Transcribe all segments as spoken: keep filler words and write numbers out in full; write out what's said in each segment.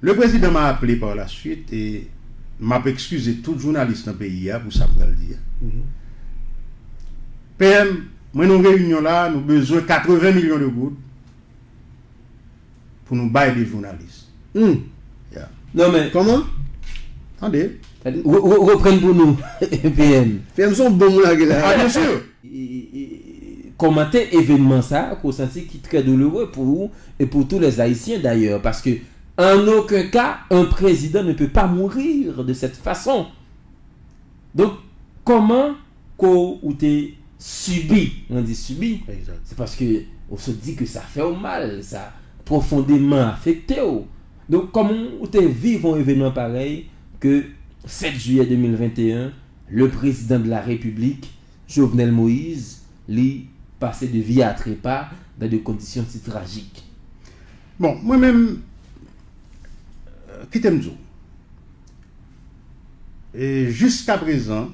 Le président m'a appelé par la suite e m ap ekskize tout jounalis nan peyi a pou sa m pral di a. P M, mwen nan yon reyinyon la, nou bezwen katreven milyon de goud pou nou bay de jounalis. Hmm. Yeah. Non, men, kòman? Tande. Tande, re- re- reprann pou nou, P M. P M se yon bon moun lage la. Ah, bien sûr. E, e, e, kòmante evènman sa a, ke w santi ki trè doulere pou ou e pou tou lè Ayisyen dayè, paske en aucun cas, un président ne peut pas mourir de cette façon. Donk, kòman ke w te sibi, mwen di sibi, se paske ou sot di ke sa fè w mal, sa pwofondèman afekte w. Donk, kòman ou te viv yon evènman parèy ke sèt jiyè de mil venteyen, le président de la République, Jovenel Moïse, li pase de vie à trépas dans des conditions si tragiques. Bon, mwen menm, euh, kite m di w, e jiskaprezan,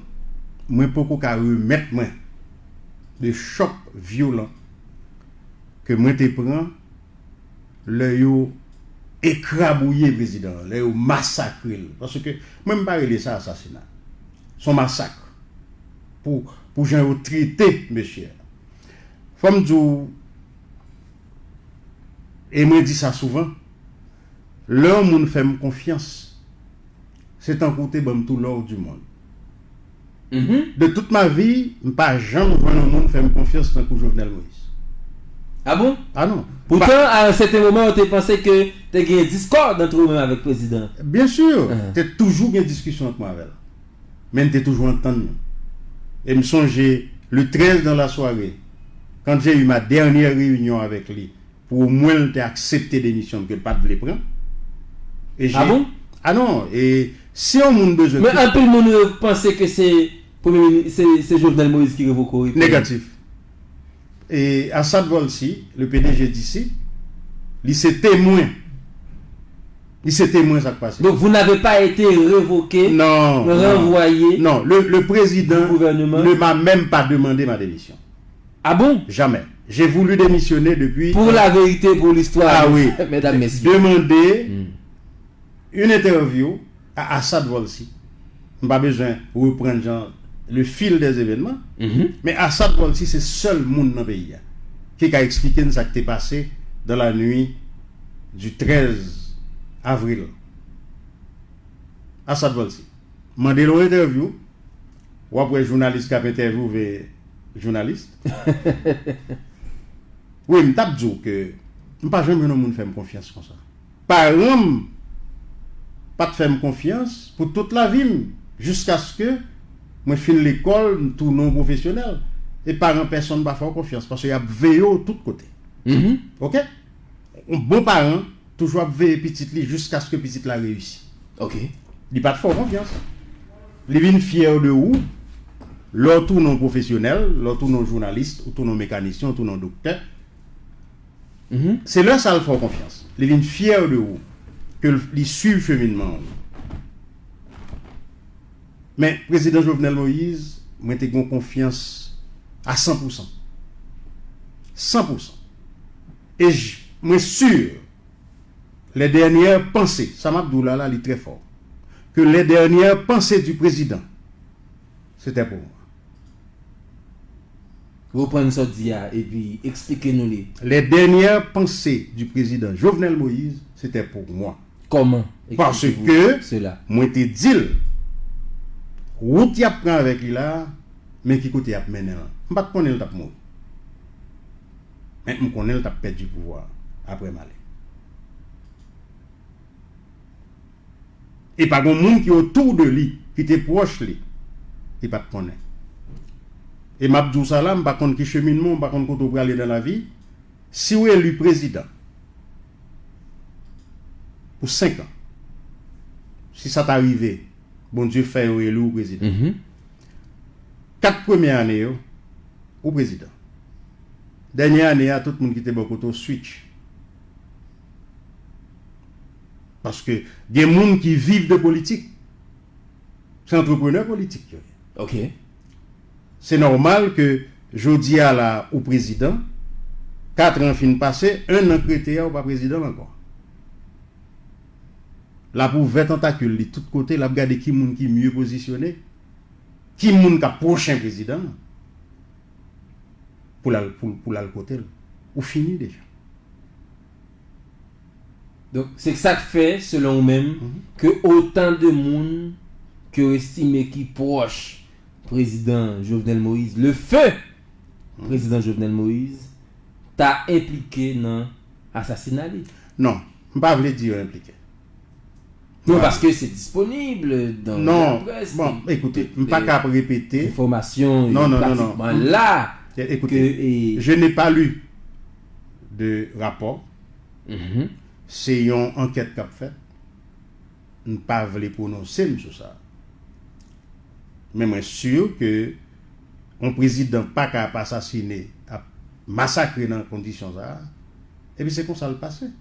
mwen poko ka remèt mwen de chòk vyolan ke mwen te pran lè yo ekrabouye prezidan an, lè yo masakre l. Paske mwen, m pa rele sa asasina. Se yon masak pou, pou jan yo trete mesye a. Fò m di w, e mwen di sa souvan, lè yon moun fè m konfyans, se tankou w te ban m tout lò di mond. De toute ma vie, m pa janm jwenn yon moun fè m konfyans tankou Jovenel Moïse. Ah bon? Ah non. Poutan, a un certain moment, ou te panse ke te gen diskòd ant ou menm avèk prezidan. Bien sûr, te toujou gen diskisyon ant mwen avè l. Men n te toujou antann nou. E m sonje, le trèz dans la soirée, quand j'ai eu ma dernière réunion avec lui, pou omwen l te aksepte demisyon m ke l pa t vle pran. E Ah bon? Ah non, e si yon moun bezwen Men anpil moun yo panse ke se premye minis, se, se Jovenel Moïse ki revoke w, wi. Negatif. E Assad Volcy, le P D G d'ici, li se temwen. Li se temwen sa k pase. Donc, vous n'avez pas été révoqué, Non, non. renvoyé Non, le, le président du gouvernement? ne m'a même pas demandé ma démission. Ah bon? Jamais. J'ai voulu démissionner depuis Pour la vérité, pour l'histoire, Ah oui. mesdames, messieurs. Demander une interview à Assad Volcy. M pa bezwen reprann jan le fil des événements. Men Assad Volcy se sèl moun nan peyi a ki ka eksplike n sa k te pase dans la nuit du trèz avril. Assad Volcy. Mande l yon entèvyou, w ap wè jounalis k ap entèvyouve jounalis. Wi, m t ap di w ke m pa janm jwenn yon moun fè m konfyans konsa. Paran m pa t fè m konfyans pou tout lavi m, jiskaske mwen fin lekòl, m tounen yon pwofesyonèl. E paran pèsonn pa fè w konfyans, paske y ap veye w tout kote. Oke? Yon bon paran toujou ap veye pitit li jiskaske pitit la reyisi. Oke. Li pa t fè w konfyans. Li vin fyè de ou lè w tounen yon pwofesyonèl, lè w tounen yon jounalis, ou tounen yon mekanisyen, ou tounen yon doktè. Se lè sa l fè w konfyans. Li vin fyè de ou ke l, li swiv cheminman w. Men, prezidan Jovenel Moïse, mwen te gen yon konfyans a san pou san. San pou san. E j-, mwen si, les dernières pensées, sa m ap di w la, la, li trè fò, que les dernières pensées du président, c'était pour moi. Reprann sa w di a, epi eksplike nou li. Les dernières pensées du président Jovenel Moïse, c'était pour moi. Kòman? Paske mwen te di l, wout y ap pran avèk li la, men ki kote y ap mennen l. M pa t konnen l t ap mouri. Men m konnen l t ap pèdi pouvwa a apre m ale. E pa gen moun ki otou de li, ki te pwòch li, ki pa t konnen. E m ap di w sa la, m pa konn ki cheminman w, m pa konn kote w prale nan lavi. Si w eli prezidan pou senk an, si sa ta rive, Bondye fè yo eli w prezidan. Kat premye ane yo, ou prezidan. Dènye ane a, tout moun ki te bò kote w switch. Paske gen moun ki viv de politik. Se antreprenè politik yo ye. Oke. Se nòmal ke jodi a la ou prezidan, kat an fin pase, en an k rete a ou pa prezidan l ankò. L ap ouvè tantakil li tout kote, l ap gade ki moun ki mye pozisyone, ki moun k ap pwochen prezidan an pou l al, pou, pou l al kote l. Ou fini deja. Donk, se sa k fè, selon ou menm, ke otan de moun ke w estime ki pwòch prezidan Jovenel Moïse, le feu prezidan Jovenel Moïse, ta enplike nan asasina li. Non, m pa vle di yo enplike. Non, paske se disponib dans Non, la presse. Bon, écoutez, m pa ka ap repete. Enfòmasyon yo pratikman la. Écoutez, je n'ai pas lu de rapport. Se yon ankèt k ap fèt. M pa vle pwononse m sou sa. Men mwen si ke yon prezidan pa ka ap asasine, ap masakre nan kondisyon sa a. Epi se konsa l pase.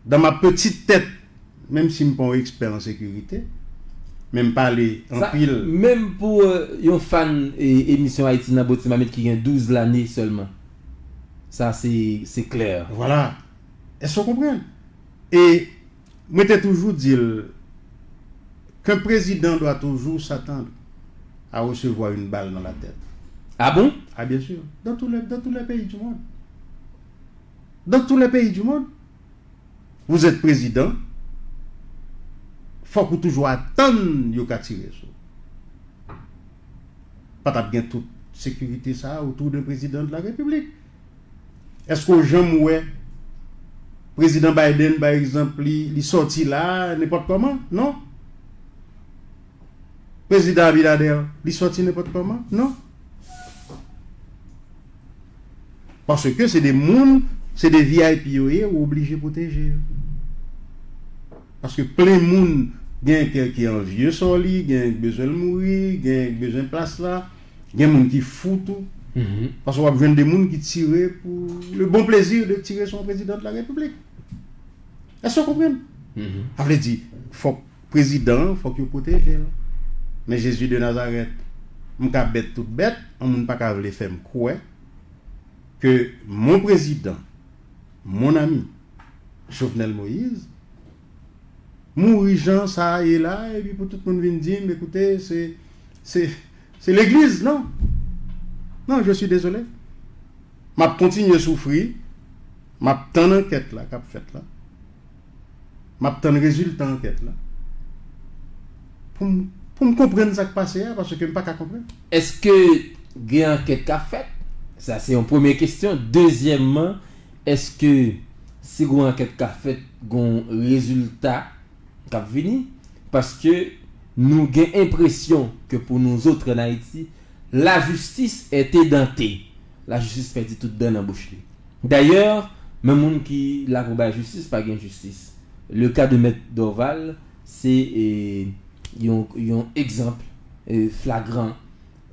Dans ma petite tête, menm si m pa yon ekspè an sekirite, men m pale anpil. Menm pou yon fan emisyon Ayiti nan Bòt Ti Mamit ki gen douz lane sèlman, sa se klè. Vwala. Èske w konprann? E mwen te toujou di l, qu'un président doit toujours s'attendre à recevoir une balle dans la tête. Ah bon? Ah, bien sûr. Dans tous les, dans tous les pays du monde. Dans tous les pays du monde. Vous êtes président, fòk ou toujou atann yo ka tire sou ou. Pa t ap gen tout sekirite sa a autour d'un président de la République. Èske w janm wè prezidan Biden, pa egzanp, li, li sòti la, nenpòt kòman? Non. Prezidan Abinader, li sòti nenpòt kòman? Non. Paske se de moun, se de V I P yo ye, ou oblije pwoteje yo. Paske plen moun, gen kè ki anvye sò li, gen k bezwen l mouri, gen k bezwen plas la, gen moun ki fou tou. Paske w ap jwenn de moun ki tire pour le bon plaisir de tirer sur un président de la République. Èske w konprann? Sa vle di, fòk prezidan an, fòk yo pwoteje l. Men Jezi de Nazarèt, m ka bèt tout bèt, yon moun pa ka vle fè m kwè ke mon président, mon ami, Jovenel Moïse, mouri jan sa a ye la, epi pou tout moun vin di m, ekoute, se, se, se legliz, non. Non, je suis désolé. M ap kontinye soufri, m ap tann ankèt la k ap fèt la. M ap tann rezilta ankèt la. Pou m, pou m konprann sa k pase a, paske m pa ka konprann. Èske gen ankèt k ap fèt? Sa se yon premye kesyon. Dezyèmman, èske si gon ankèt k ap fèt, gon rezilta k ap vini? Paske nou gen enpresyon ke pour nous autres en Haïti, la justice est édentée. Lajistis pèdi tout dan nan bouch li. Dayè, menm moun ki la pou bay jistis, pa gen jistis. Le ka de Mèt Dorval, se e, yon, yon egzanp e, flagran.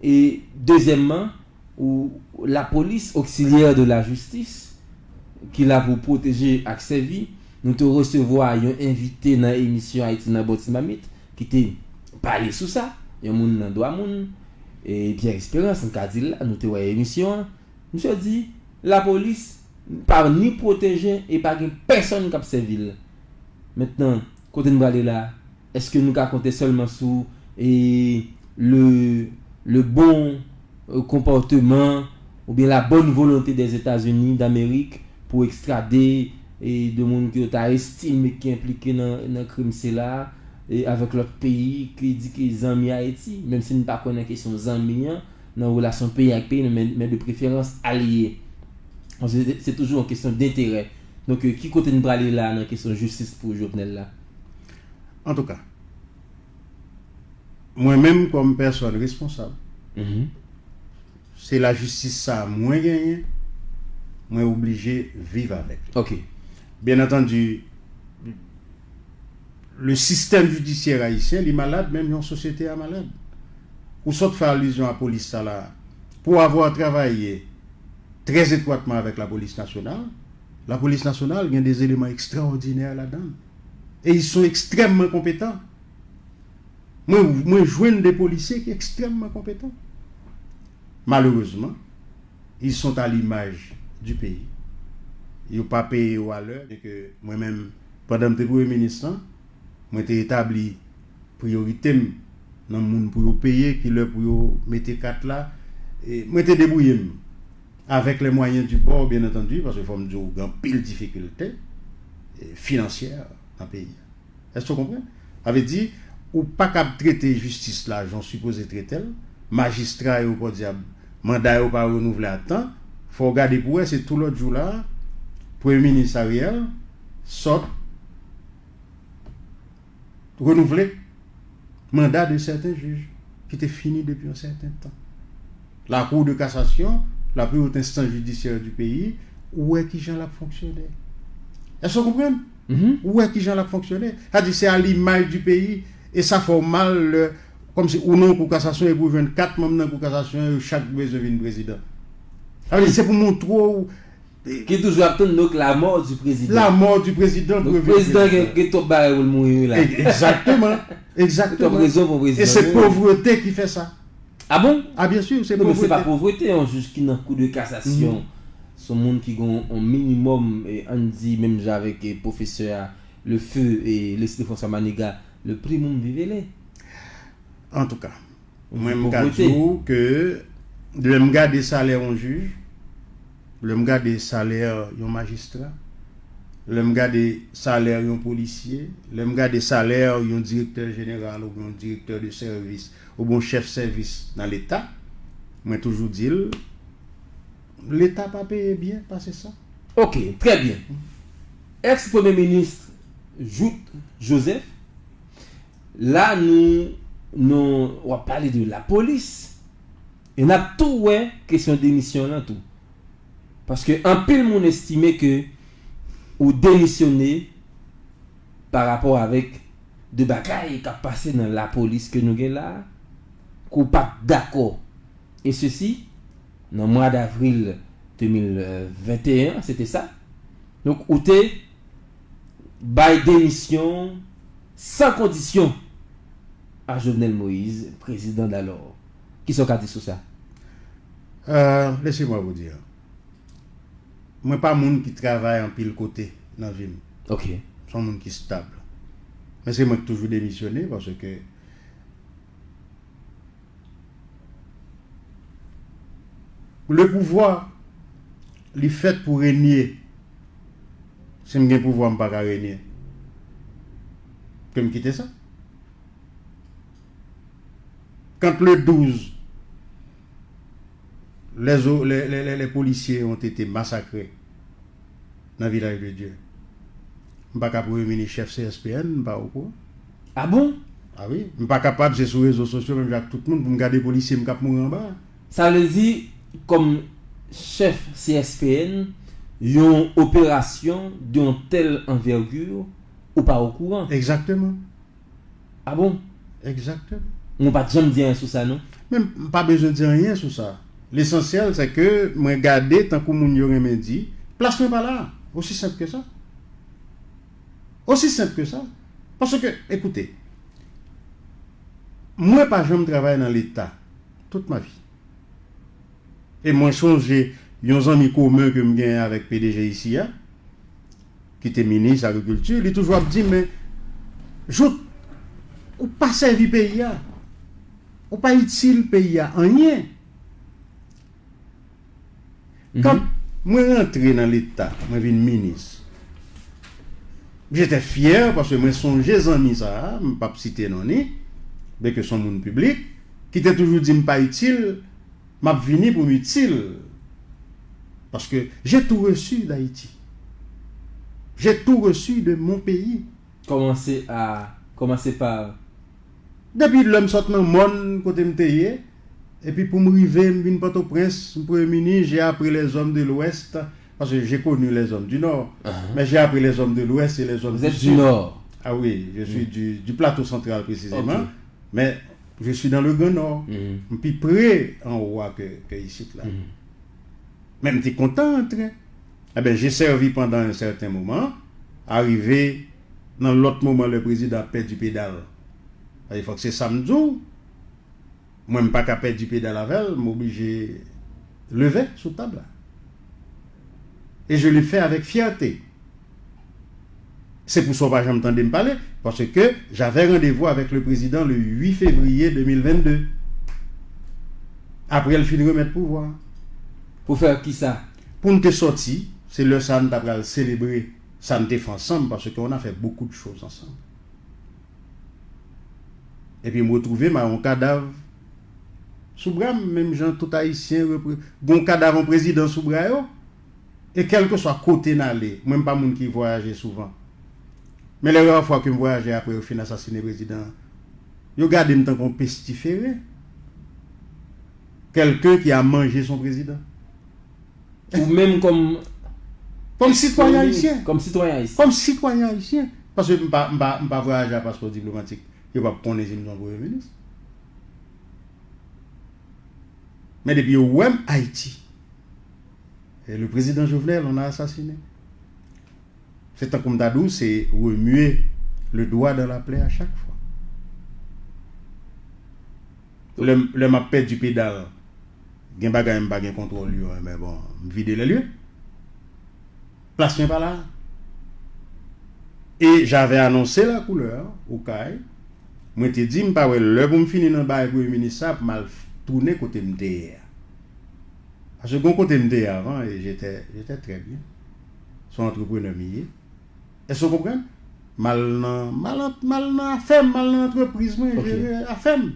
E dezyèmman, ou lapolis oksilyè de la jistis, ki la pou pwoteje ak sèvi, nou te resevwa yon envite nan emisyon Ayiti nan Bòt Ti Mamit, ki te pale sou sa, yon moun nan dwa moun, e Pierre Espérance, m ka di l la, nou te wè emisyon an, misye di, lapolis pa ni pwoteje e pa gen pèsonn k ap sèvi l. Mentnan, kote n prale la, èske nou ka konte sèlman sou e, le, le bon e, konpòteman oubyen la bonne volonté des États-Unis d'Amérique pou ekstrade e, de moun ke yo ta estime ki enplike nan, nan krim sila e, avèk lòt peyi ki di ki zanmi Ayiti, menm si n pa kwè nan kesyon zanmi an, nan relasyon peyi ak peyi, men, men de preferans alye. Paske se, se toujou yon kesyon denterè. Donk, e, ki kote n prale la nan kesyon jistis pou Jovenel la? Antouka, mwen menm kòm pèsòn responsab, se lajistis sa a mwen genyen, mwen oblije viv avèk li. Ok. Byen antandi, le système judiciaire haïtien, li malad, menm jan sosyete a malad. Ou sot fè alizyon a polis sa la, pour avoir travaillé très étroitement avec la police nationale, la police nationale gen des éléments extraordinaires ladan l. Et ils sont extrêmement compétents. Mwen, mwen jwenn de polisye ki ekstrèmman konpetan. Malerezman, ils sont à l'image du pays. Yo pa peye yo a lè. E ke mwen menm, pandan m te premye minis lan, Mwen te etabli priyorite m nan moun pou yo peye, kilè pou yo mete kat la. E mwen te debouye m avec les moyens du bord, bien entendu, paske fò m di w, gen anpil difikilte, e, finansyè nan peyi a. Èske w konprann? Sa vle di, ou pa kab trete jistis la jan w sipoze trete l, majistra yo, podyab, manda yo pa renouvle a tan, fò w gade pou wè, se tou lòt jou la, Premye Minis Ariel sot renouvle manda de sèten jij ki te fini depi yon sèten tan. La Cour de cassation, la plus haute instance judiciaire du pays, ou wè kijan l ap fonksyone. Èske w konprann? Ou wè kijan l ap fonksyone. Sa di se a limaj di peyi, e sa fè w mal lè, kòmsi ou nan yon kou kasasyon epi w jwenn kat manm nan kou kasasyon an, yo chak bezwen vin prezidan. Sa vle di se pou montre w Ki toujou ap tann, donk, la mort du président. La mort du président. Donk, prezidan gen, gen twòp bagay pou l mouri wi la. Egzakteman. Egzakteman. Gen twòp rezon pou yon prezidan mouri. E se povrete ki fè sa. Ah bon? Ah, bien sûr, se povrete. Non, men se pa povrete, yon jij ki nan kou de kasasyon. Se yon moun ki gen yon minimòm, e, ann di, menm jan avèk, e, pwofesè a, le feu, e, Leslie François Manigat, le primum vivere. Antouka, mwen m ka di w ke lè m gade salè yon jij, lè m gade salè yon majistra, lè m gade salè yon polisye, lè m gade salè yon direktè jeneral oubyen yon direktè de sèvis oubyen yon chèf sèvis nan Leta, mwen toujou di l, Leta pa peye byen pase sa. Ok, trè byen. Ex premye minis Jouthe Joseph, la nou, nou, w ap pale de lapolis, e n ap tou wè kesyon demisyon lan tou. Paske anpil moun estime ke ou demisyone pa rapò avèk de bagay k ap pase nan lapolis ke nou gen la a, ke w pa t dakò. E sesi, nan mwa davril de mil venteyen an, se te sa. Donk, ou te bay demisyon san kondisyon a Jovenel Moïse, prezidan dalò. Kisa w ka di sou sa? Euh, laissez-moi vous dire. Mwen pa moun ki travay anpil kote nan vi m. Ok. M se yon moun ki stab. Men se mwen ki toujou demisyone paske le pouvwa, li fèt pou renye. Si m gen pouvwa, m pa ka renye. Ke m kite sa. Quand le douze, les, les, les, les policiers ont été massacrés dans Village de Dieu, m pa ka premye minis chèf C S P N, m pa okouran. Ah bon? Ah wi, m pa kapab, se sou rezo sosyo, menm jan ak tout moun, pou m gade polisye m k ap mouri anba a. Sa vle di, kòm chèf C S P N, yon operasyon de yon tèl anvègir, ou pa okouran? Egzakteman. Ah bon? Egzakteman. Mwen pa t janm di anyen sou sa, non. Men m pa bezwen di anyen sou sa. Lesansyèl, se ke mwen gade tankou moun yo renmen di, plas mwen pa la. Osi senp ke sa. Osi senp ke sa. Paske, ekoute, mwen pa janm travay nan Leta tout ma vi. E mwen sonje yon zanmi komen ke m genyen avèk P D G isi a, ki te minis agrikilti, li toujou ap di m, men, Jout, ou pa sèvi peyi a. Ou pa itil peyi a anyen. Kan mwen rantre nan Leta, mwen vin minis, m jete fyè paske mwen sonje zanmi sa a, m p ap site non li, byenke se yon moun piblik, ki te toujou di m pa itil, m ap vini pou m itil. Paske j'ai tout reçu d'Haïti. J'ai tout reçu de mon pays. Kòmanse a, kòmanse pa. Depi lè m sot nan mòn kote m te ye, epi pou m rive, m vin Pòtoprens, m premye minis, j'ai appris les hommes de l'Ouest, parce que j'ai connu les hommes du Nord, mais j'ai appris les hommes de l'Ouest et les hommes du Sud. Vous êtes du Nord. Ah oui, je suis du, du Plateau Central précisément. Mais je suis dans le Grand Nord. M pi pre anwo a ke, ke isit la. Men m te kontan antre. Eben, j'ai servi pendant un certain moment, arive nan lòt moman lè prezidan ap pèdi pedal. Sa vle di fòk se sa m di w. Mwen m pa ka pèdi pedal avè l, m oblije leve sou tab la. Et je le fais avec fierté. Se pou sa w pa janm tande m pale, paske j'avais rendez-vous avec le président le huit février deux mille vingt-deux. Apre l fin remèt pouvwa. Pou fè kisa? Pou n te sòti, se lè sa a n ta pral selebre sa n te fè ansanm, paske on a fait beaucoup de choses ensemble. Epi m retwouve m a yon kadav sou bra m, menm jan tout Ayisyen repre... gon kadav yon prezidan sou bra yo. E kèlkeswa kote n ale, mwen m pa moun ki vwayaje souvan. Men les rares fois ke m vwayaje apre yo fin asasinen prezidan an, yo gade m tankou yon pestifere. Quelqu'un qui a mangé son président. Ou menm kòm Kòm sitwayen ayisyen. Kòm sitwayen ayisyen. Kòm sitwayen ayisyen. Paske m pa, m pa, m pa vwayaje a paspò diplomatik. Yo p ap konnen si m se yon premye minis. Men depi yo wè m Ayiti, e le président Jovenel, on a assassiné. Se tankou m ta di w, se remuer le doigt dans la plaie à chaque fois. Lè m, lè m ap pèdi pedal, gen bagay m pa gen kontwòl yo, men bon, m vide lè lye. Plas mwen pa la. E j'avais annoncé la couleur, Okay. Mwen te di m pa wè lè pou m fini nan bagay premye minis sa pou m al tounen kote m te ye a. Paske gon kote m te ye avan e j'étais, j'étais très bien. Se yon antreprenè m ye. Èske w konprann? M al nan, m al, m al nan afè m, m al nan antrepriz mwen, Ok. Jere afè m.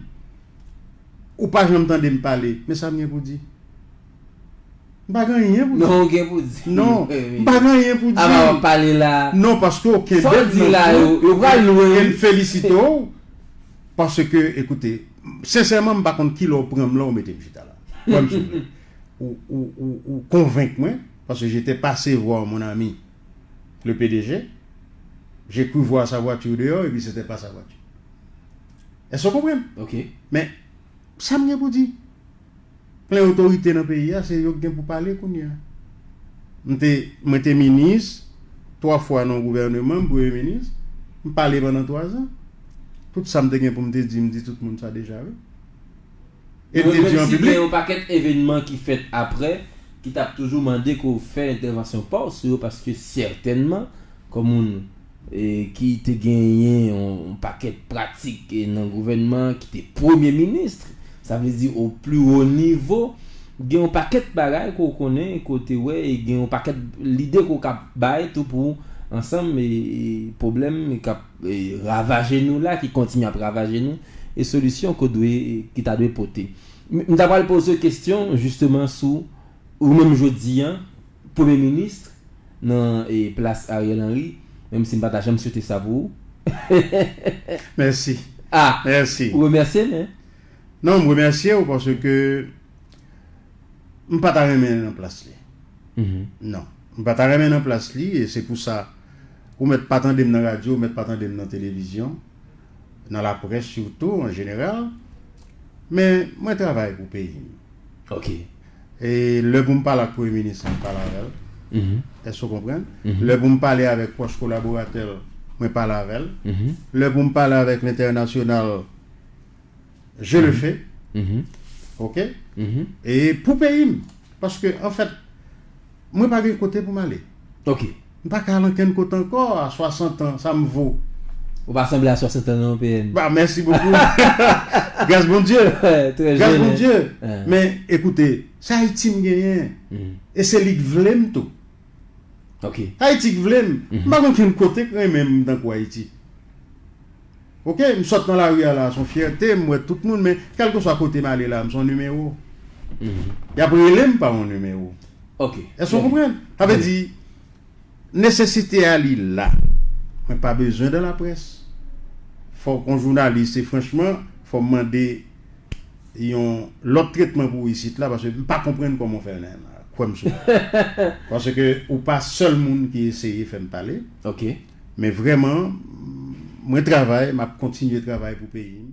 Ou pa janm tande m pale, men sa m gen pou di. M pa gen anyen pou di. Non, ou gen pou di. Non, m pa gen anyen pou di. Apa w ap pale la. Non, paske w kenbe Sa w di la, yo, yo pral lwen. E m felisite w. Paske, ekoute, sensèman, m pa konn kilè w pran m la, w mete m chita la. Kwè m souple. Ou, ou, ou, ou konvenk mwen, paske j'étais passé voir mon ami, le P D G. J'ai cru voir sa voiture dehors, et puis c'était pas sa voiture. Èske w konprann? Ok. Men, sa m gen pou di? Plen otorite nan peyi a, se yo k gen pou pale kounye a. M te, mwen te minis, twa fwa nan gouvèneman, m premye minis, m pale pandan twa zan. Tout sa m te gen pou m te di, m di tout moun sa deja, wi. E m te di an piblik. Yon pakèt evènman ki fèt apre, ki t ap toujou mande ke w fè entèvansyon pa w sou yo, paske sètènman, kòm moun e, ki te genyen yon, yon pakèt pratik e, nan gouvènman, ki te premye minis, sa vle di o pli wo nivo, gen yon pakèt bagay ke w konnen, ke w te wè, e gen yon pakèt lide ke w ka bay tou pou ansanm e, e pwoblèm e k ap e, ravaje nou la, ki kontinye ap ravaje nou, e solisyon ke w dwe, e, ki ta dwe pote. M, m ta pral poze w kesyon, jisteman, sou ou menm jodi a, premye minis, nan e, plas Ariel Henry, menm si m pa ta janm swete sa pou ou. Mèsi. Ah, Mèsi. Ou remèsye m, hein? Non, m remèsye w paske m pa ta renmen nan plas li. Mhm. Non. M pa ta renmen nan plas li, e se pou sa ou mèt pa tande m nan radyo, ou mèt pa tande m nan televizyon, nan laprès sitou, an jeneral. Men mwen travay pou peyi m. Ok. E lè pou m pale ak premye minis, m pale avè l. Mhm. Èske w konprann? Mhm. Lè pou m pale avèk pwòch kolaboratè l, mwen pale avè l. Mhm. Lè pou m pale avèk lentènasyonal, je le fais. Mhm. Ok? Mhm. E pou peyi m. Paske, anfèt, mwen pa gen kote pou m ale. Ok. M pa ka al ankenn kote ankò a swasant an, sa m vo. Ou pa sanble a swasant an non, P N. Bah, merci beaucoup. Grâce Bondye. Très Grâce jeune, Bondye. hein. Men, ekoute, se Ayiti m genyen. Mhm. E se li k vle m tou. Ok. Ayiti k vle m. Mhm. M pa gen okenn kote k renmen m tankou Ayiti. Ok, m sot nan lari a la, se yon fyète, m wè tout moun, men kèlkeswa kote m ale la, m se yon nimewo. Mhm. Y ap rele m pa yon nimewo. Ok. Èske w konprann? Sa vle di, nesesite a li la. Mwen pa bezwen de laprès. Fòk yon jounalis, e franchman, fò m mande yon lòt tretman pou ou isit la, paske m pa konprann kòman w fè l la. Kwè m sou. Paske ou pa sèl moun ki eseye fè m pale. Ok. Men vrèman, mwen travay, m ap kontinye travay pou peyi m,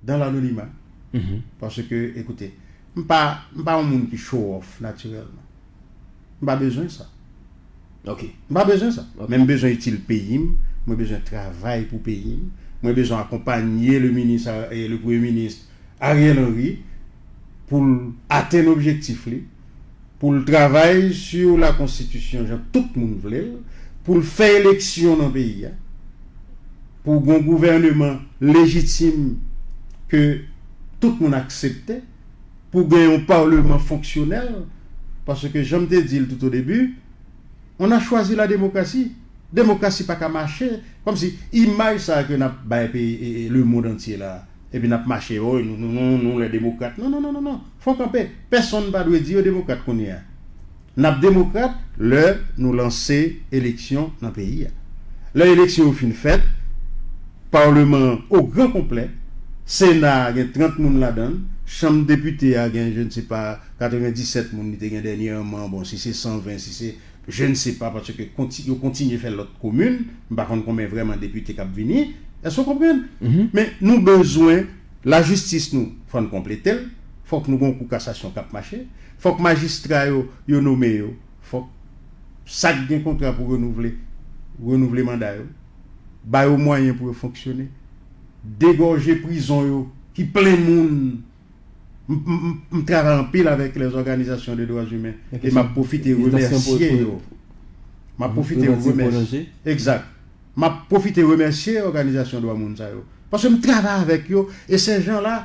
dans l'anonymat. Mhm. Paske, ekoute, m pa, m pa yon moun ki show off natirèlman. M pa bezwen sa. Ok. M pa bezwen sa. Ok. Men m bezwen itil peyi m, mwen bezwen travay pou peyi m, mwen bezwen akonpanye le minis, a- e le premye minis Ariel Henry pou l atenn objektif li, pou l travay sou la konstitisyon jan tout moun vle l, pou l fè eleksyon nan peyi a, pou gen yon gouvèneman lejitim ke tout moun aksepte, pou gen yon paleman fonksyonèl, paske jan m te di l tout o debi, on a choisi la démocratie. Demokrasi pa ka mache, kòmsi imaj sa ke n ap bay peyi e, e, lemonn antye la, epi n ap mache, oh, nou, nou, nou, nou, les démocrates. Non, non, non, non, non. Fò kanpe. Pèsonn pa dwe di yo demokrat kounye a. N ap demokrat lè nou lanse eleksyon nan peyi a. Lè eleksyon yo fin fèt, paleman an o gran konplè, Sena a gen trant moun ladan l, chanm depite a gen, je ne sais pas, katrevendisèt moun li te gen dènyèman, bon, si se san ven, si se, je ne sais pas, paske konti-, yo kontinye fè lòt komin, m pa konn konbyen vrèman depite k ap vini, èske w konprann? Men nou bezwen lajistis nou, fò n konplete l, fòk nou gen yon kou kasasyon k ap mache, fòk majistra yo, yo nome yo, fòk sa k gen kontra pou renouvle, renouvle manda yo, ba yo mwayen pou yo fonksyone, degòje prizon yo ki plen moun. M, m, m, m travay anpil avèk les organisations de droits humains e m ap pwofite remèsye yo. M ap pwofite remèsye. Egzak. M ap pwofite remèsye òganizasyon dwa moun sa yo. Paske m travay avèk yo, e ces gens-là,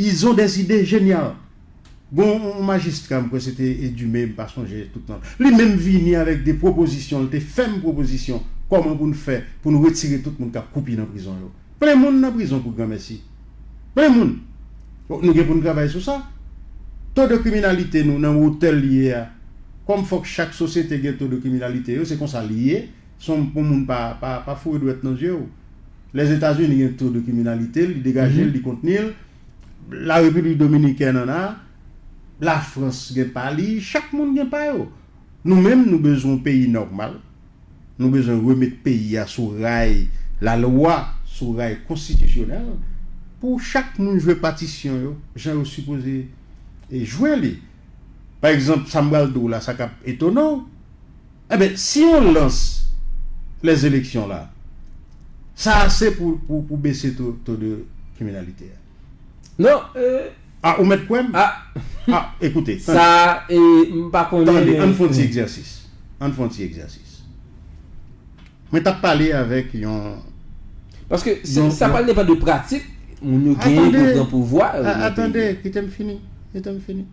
ils ont des idées géniales. Bon, yon majistra, m kwè se te Edume, m pa sonje tout non. Li menm vini avèk de pwopozisyon, li te fè m pwopozisyon, kòman pou n fè, pou n retire tout moun k ap koupi nan prizon yo. Plen moun nan prizon pou granmèsi. Plen moun. Bon, nou gen pou n travay sou sa. To de kriminalite nou nan wotè l ye a. Kòm fòk chak sosyete gen to de kriminalite yo, se konsa li ye. Se yon, pou moun pa, pa, pa foure dwèt nan zye w. Lèzetazini gen to de kriminalite, li degaje l, li kontni l. La Repiblik Dominikèn ann a, Lafrans gen pa li, chak moun gen pa yo. Nou menm, nou bezwen yon peyi nòmal. Nou bezwen remet peyi a sou ray lalwa, sou ray konstitisyonèl, pou chak moun jwe patisyon yo, jan yo sipoze e jwe li. Pa egzanp, sa m pral di w la, sa k ap etone w, enben, si on lans les élections la, sa ase pou, pou, pou bese to, to de kriminalite a. Non, euh, ah, ou mèt kwè m? Ah, ah, écoutez, sa, e, m pa konnen, tande, men ann fè yon ti egzèsis. Ann fè yon ti egzèsis. Mwen t ap pale avèk yon, paske se, yon, sa yon pral depann de pratik moun yo genyen pou pran pouvwa, euh, nan peyi a. Atande, kite m fini. Kite m fini.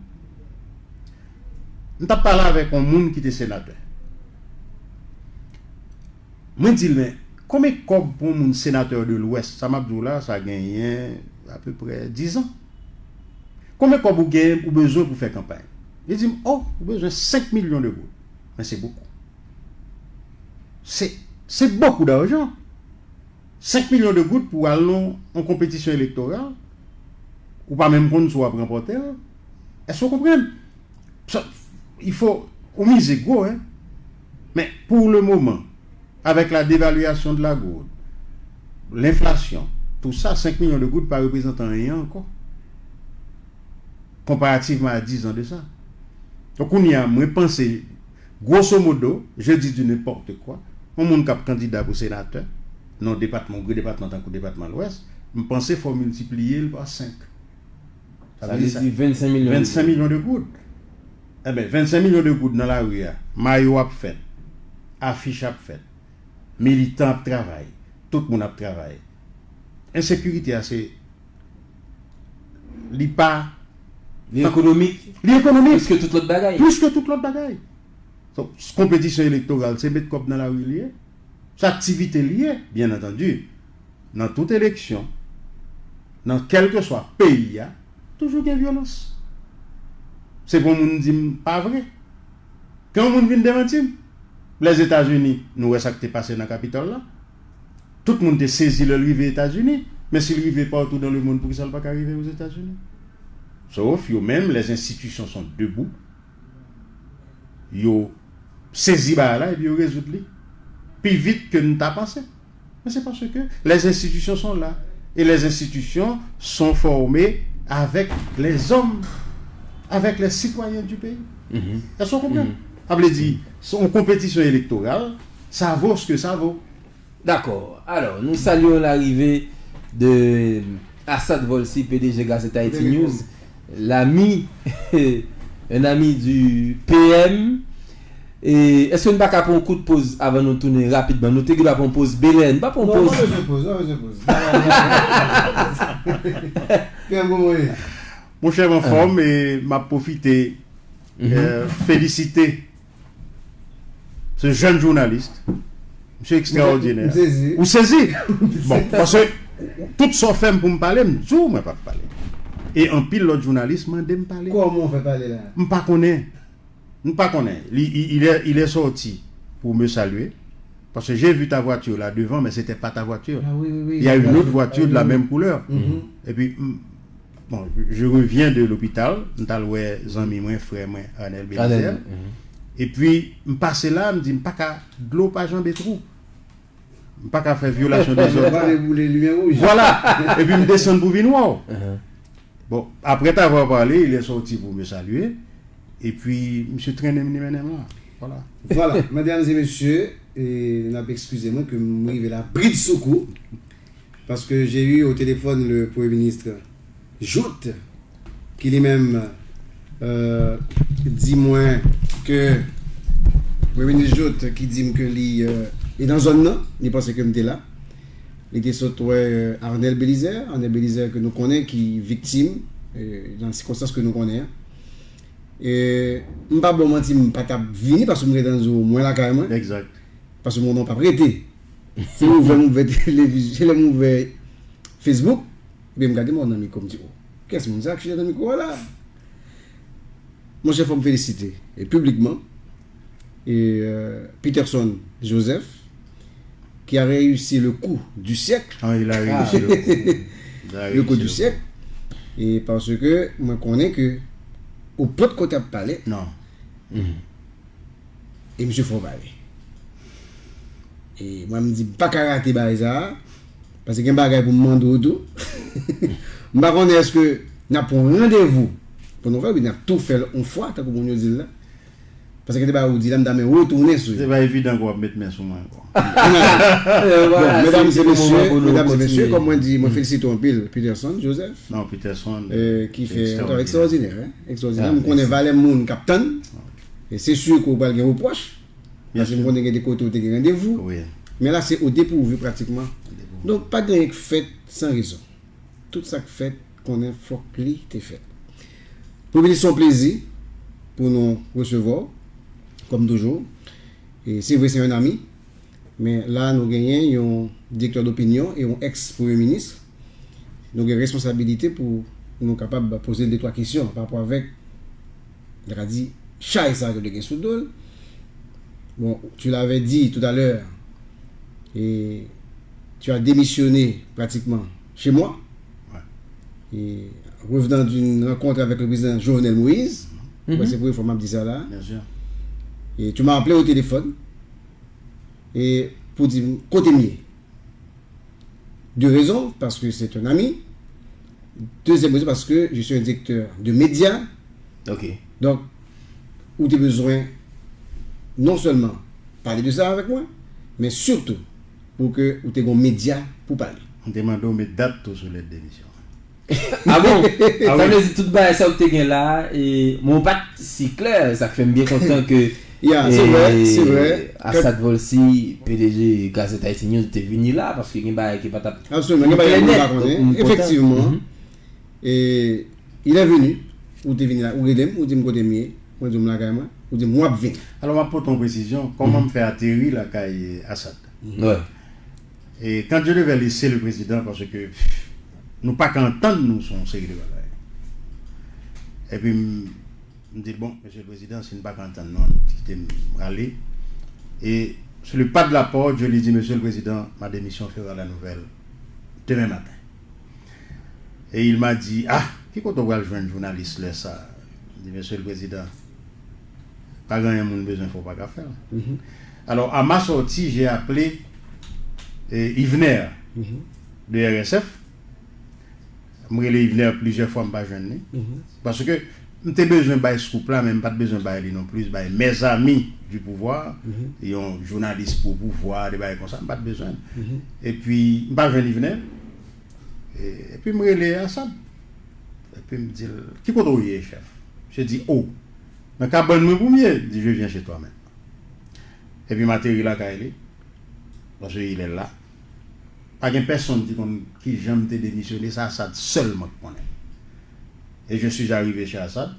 M t ap pale avèk yon moun ki te senatè. Mwen di l, men, konbyen kòb pou yon moun senatè de Lwès? Sa m ap di w la, sa genyen apeprè diz an. Konbyen kòb ou genyen, ou bezwen pou fè kanpay? Li di m, oh, ou bezwen senk milyon de goud. Men se bokou. Se, se bokou dajan. Senk milyon de goud pou al nan yon konpetisyon elektoral, ou pa menm konn si w ap ranpòte l. Èske w konprann? Sa, il faut, ou mize gwo, hein. Men, pour le moment, avec la dévaluation de la gourde, l'inflation, tout ça, senk milyon de goud pa reprezante anyen ankò. Comparativement à dix ans de ça. Donk, kounye a, mwen panse, grosso modo, je dis du n'importe quoi, yon moun k ap kandida pou senatè, nan depatman, yon gwo depatman tankou depatman Lwès, m panse fò w miltipliye l pa senk. Sa vle di vennsenk milyon de goud. Vennsenk milyon de goud. Enben, vennsenk milyon de goud nan lari a, mayo ap fèt, afich ap fèt, militan ap travay, tout moun ap travay. Ensekirite a, se, li pa, li ekonomik. Li ekonomik. Plis ke tout lòt bagay. Plis ke tout lòt bagay. Donk, konpetisyon elektoral, se met kòb nan lari li ye. Se aktivite li ye, byen antandi. Nan tout eleksyon, nan kèlkeswa peyi a, toujou gen vyolans. Se pou moun di m pa vre. Ke yon moun vin demanti m. Lèzetazini, nou wè sa k te pase nan Kapitòl la. Tout moun te sezi lè l rive Etazini, men si l rive partout dans le monde, poukisa l pa ka rive Ozetazini? Sof yo menm, les institutions sont debout. Yo sezi bagay la epi yo rezoud li pi vit ke n ta panse. Men se paske les institutions sont là. Et les institutions sont formées avec les hommes, avec les citoyens du pays. Èske w konprann? Sa vle di, se yon konpetisyon elektoral, ça vaut ce que ça vaut. Dakò. Alò, nou salye larive de Assad Volcy, P D G Gazette Haïti News, l'ami, un ami du P M. E èske n pa ka pran yon kout poz avan nou tounen rapidman? Nou te gen dwa pran yon poz, Belen, n pa pran yon poz. Non, pa bezwen poz, pa bezwen poz. Kè m konprann. Monchè, m anfòm e m ap pwofite euh, féliciter ce jeune journaliste. Monsieur extraordinaire. M sezi. Ou sezi? Bon, paske tout sa w fè m pou m pale, m di w mwen p ap pale. E anpil lòt jounalis mande m pale. Kòman w fè pale la? M pa konnen. M pa konnen. Li, il, il est, il est sorti pour me saluer. Parce que j'ai vu ta voiture là devant, mais c'était pas ta voiture. Ah oui, oui, oui. Il y a une autre voiture de la même couleur. Et puis, m- Bon, je reviens de l'hôpital, m t al wè zanmi mwen, frè mwen, Arnel Belizaire. Epi, m pase la, m di, m pa ka, dlo pa janbe twou. M pa ka fè vyolasion de zòd. Vwala. Epi m desann pou vin wè w. Bon, après t'avoir parlé, il est sorti pour me saluer. Epi, misye trennen m, li mennen m la. Vwala. Vwala, medam e mesye, e n ap eskize mwen ke m rive la bridsoukou. Parce que j'ai eu au téléphone le Premier ministre Jouthe, ki li menm euh, di mwen ke Premier ministre Jouthe ki di m ke li euh, e nan zòn nan, li panse ke m te la. Li te sot wè euh, Arnel Belizaire, Arnel Belizaire ke nou konnen ki viktim euh, nan sikonstans ke nou konnen an. E m pa ba w manti, m pa t ap vini paske m gentan di w mwen lakay mwen. Paske mwen p ap rete. Se ouvè m ouvè televizyon, se lè m ouvè Facebook, epi m gade mò nan mikwo, m di, oh, kiyès moun sa k chita nan mikwo a la? Monchè, fò m felisite, e piblikman, e, euh, Peterson Joseph, qui a réussi le coup du siècle. Ah, il a réussi le coup. Il a réussi le coup du siècle. E paske mwen konnen ke ou potko t ap pale. Non. E misye fè w pale. E mwen, m di, m pa ka rate bagay sa a, paske gen bagay pou m mande w tou. M pa konnen èske n ap pran yon randevou pou nou fè, oubyen n ap tou fè l yon fwa, tankou moun yo di l la. Paske gen de bagay ou di la, m ta renmen retounen sou yo. Se pa evidan ke w ap met men sou mwen ankò. Bon, medam e mesye, medam e mesye, kòm mwen di, mwen felisite w anpil, Peterson Joseph, ki fè yon travay ekstraòdinè, hein, ekstraòdinè. M konnen valè moun k ap tann. E se si ke w pral gen repwòch. Paske m konnen gen de kote w te gen randevou. Men la, se o depourvu pratikman. Donk, pa gen anyen k fèt san rezon. Tout sa k fèt, konnen fòk li te fèt. Pou vini, se yon plezi pou nou resevwa w, kòm toujou. E se vre, se yon ami. Men la, nou genyen yon direktè dopinyon e yon ex premye minis. Nou gen responsabilite pou nou kapab poze l de twa kesyon pa rapò avèk, nou ka di, chay sa ke li gen sou do l. Bon, tu l'avais dit tout à l'heure, et tu as démissionné pratiquement chez moi. Et revenant d'une rencontre avec le président Jovenel Moïse, c'est la première fois que je dis ça là, et tu m'as appelé au téléphone, e pou di m kote m ye. De rezon, paske se yon ami. Dezyèm rezon, paske je suis un directeur de média. Donk, ou te bezwen non sèlman pale de sa avèk mwen, men sitou pou ke ou te gen yon medya pou pale. M te mande w met dat tou sou lèt demisyon an. Ah bon? Sa vle di tout bagay sa ou te gen la, e, men w pa t si klè, sa k fè m byen kontan ke, e, Asad Volcy, P D G Gazette Haïti News, te vini la, paske gen bagay ki pa t ap fin klè nèt. Donk, m kontan. Efektivman, e, il est venu, ou te vini la, ou rele m, ou di m kote m ye, mwen di w m lakay mwen, ou di m w ap vini. Alò, m ap pote yon presizyon, kòman m fè ateri lakay Asad? E quand je devais laisser le président, paske, pff, nou pa ka antann nou sou yon seri de bagay. Epi m, m di l, bon, Monsieur le Président, si n pa ka antann nou, ann kite m prale. Et sur le pas de la porte, je lui dis, Monsieur le Président, ma démission fera la nouvelle demain matin. Et il m'a dit, ah, ki kote w pral jwenn jounalis lè sa? M di, Monsieur le Président, pa gen anyen moun bezwen fè, w pa ka fè l. Alors, à ma sortie, j'ai appelé, eh, Yvener de R S F. M rele Yvener plizyè fwa, m pa jwenn li. Paske m te bezwen bay scoop la, men m pa t bezwen bay li non plis, bay Mes Amis du Pouvoir, yon jounalis pro pouvwa, de bagay konsa, m pa t bezwen. Epi, m pa jwenn Yvener. E, epi m rele Asad. Epi m di l, ki kote w ye, chèf? Misye di, o, nan kabann mwen pou m ye. M di, je viens chez toi maintenant. Epi m ateri lakay li. Paske il est là. Pa gen pèsonn ki konn kijan m te demisyone, sa Assad sèlman k konnen. Et je suis arrivé chez Assad,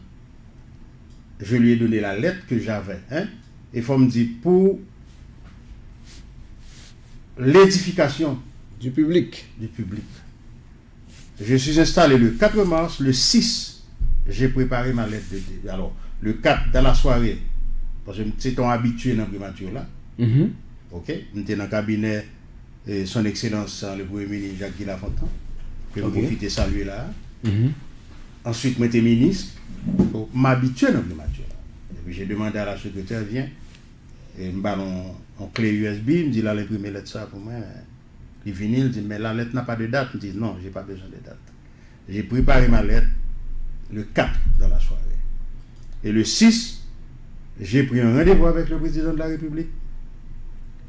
je lui ai donné la lettre que j'avais, hein, e fò m di pou l'édification Du public. Du public. Je suis installé le quatre mars, le six, j'ai préparé ma lettre de, de- alors, le quatre dans la soirée, paske m se te yon abitye nan primati la. Mhm. Ok, m te nan kabinè eh, Son Excellence eh, le Premye Minis Jacques Guy Lafontant, ke m Ok. pwofite salye la. Mhm. Answit, mwen te minis. M abitye nan primati la. Epi j'ai demandé à la secrétaire, vyen, e m ba l yon kle U S B, m di l al enprime lèt sa pou mwen. Li vini, li di, mais la lettre n'a pas de date. M di, non, j'ai pas besoin de date. J'ai préparé ma lettre le quatre dans la soirée. Et le six, j'ai pris un rendez-vous avec le président de la République.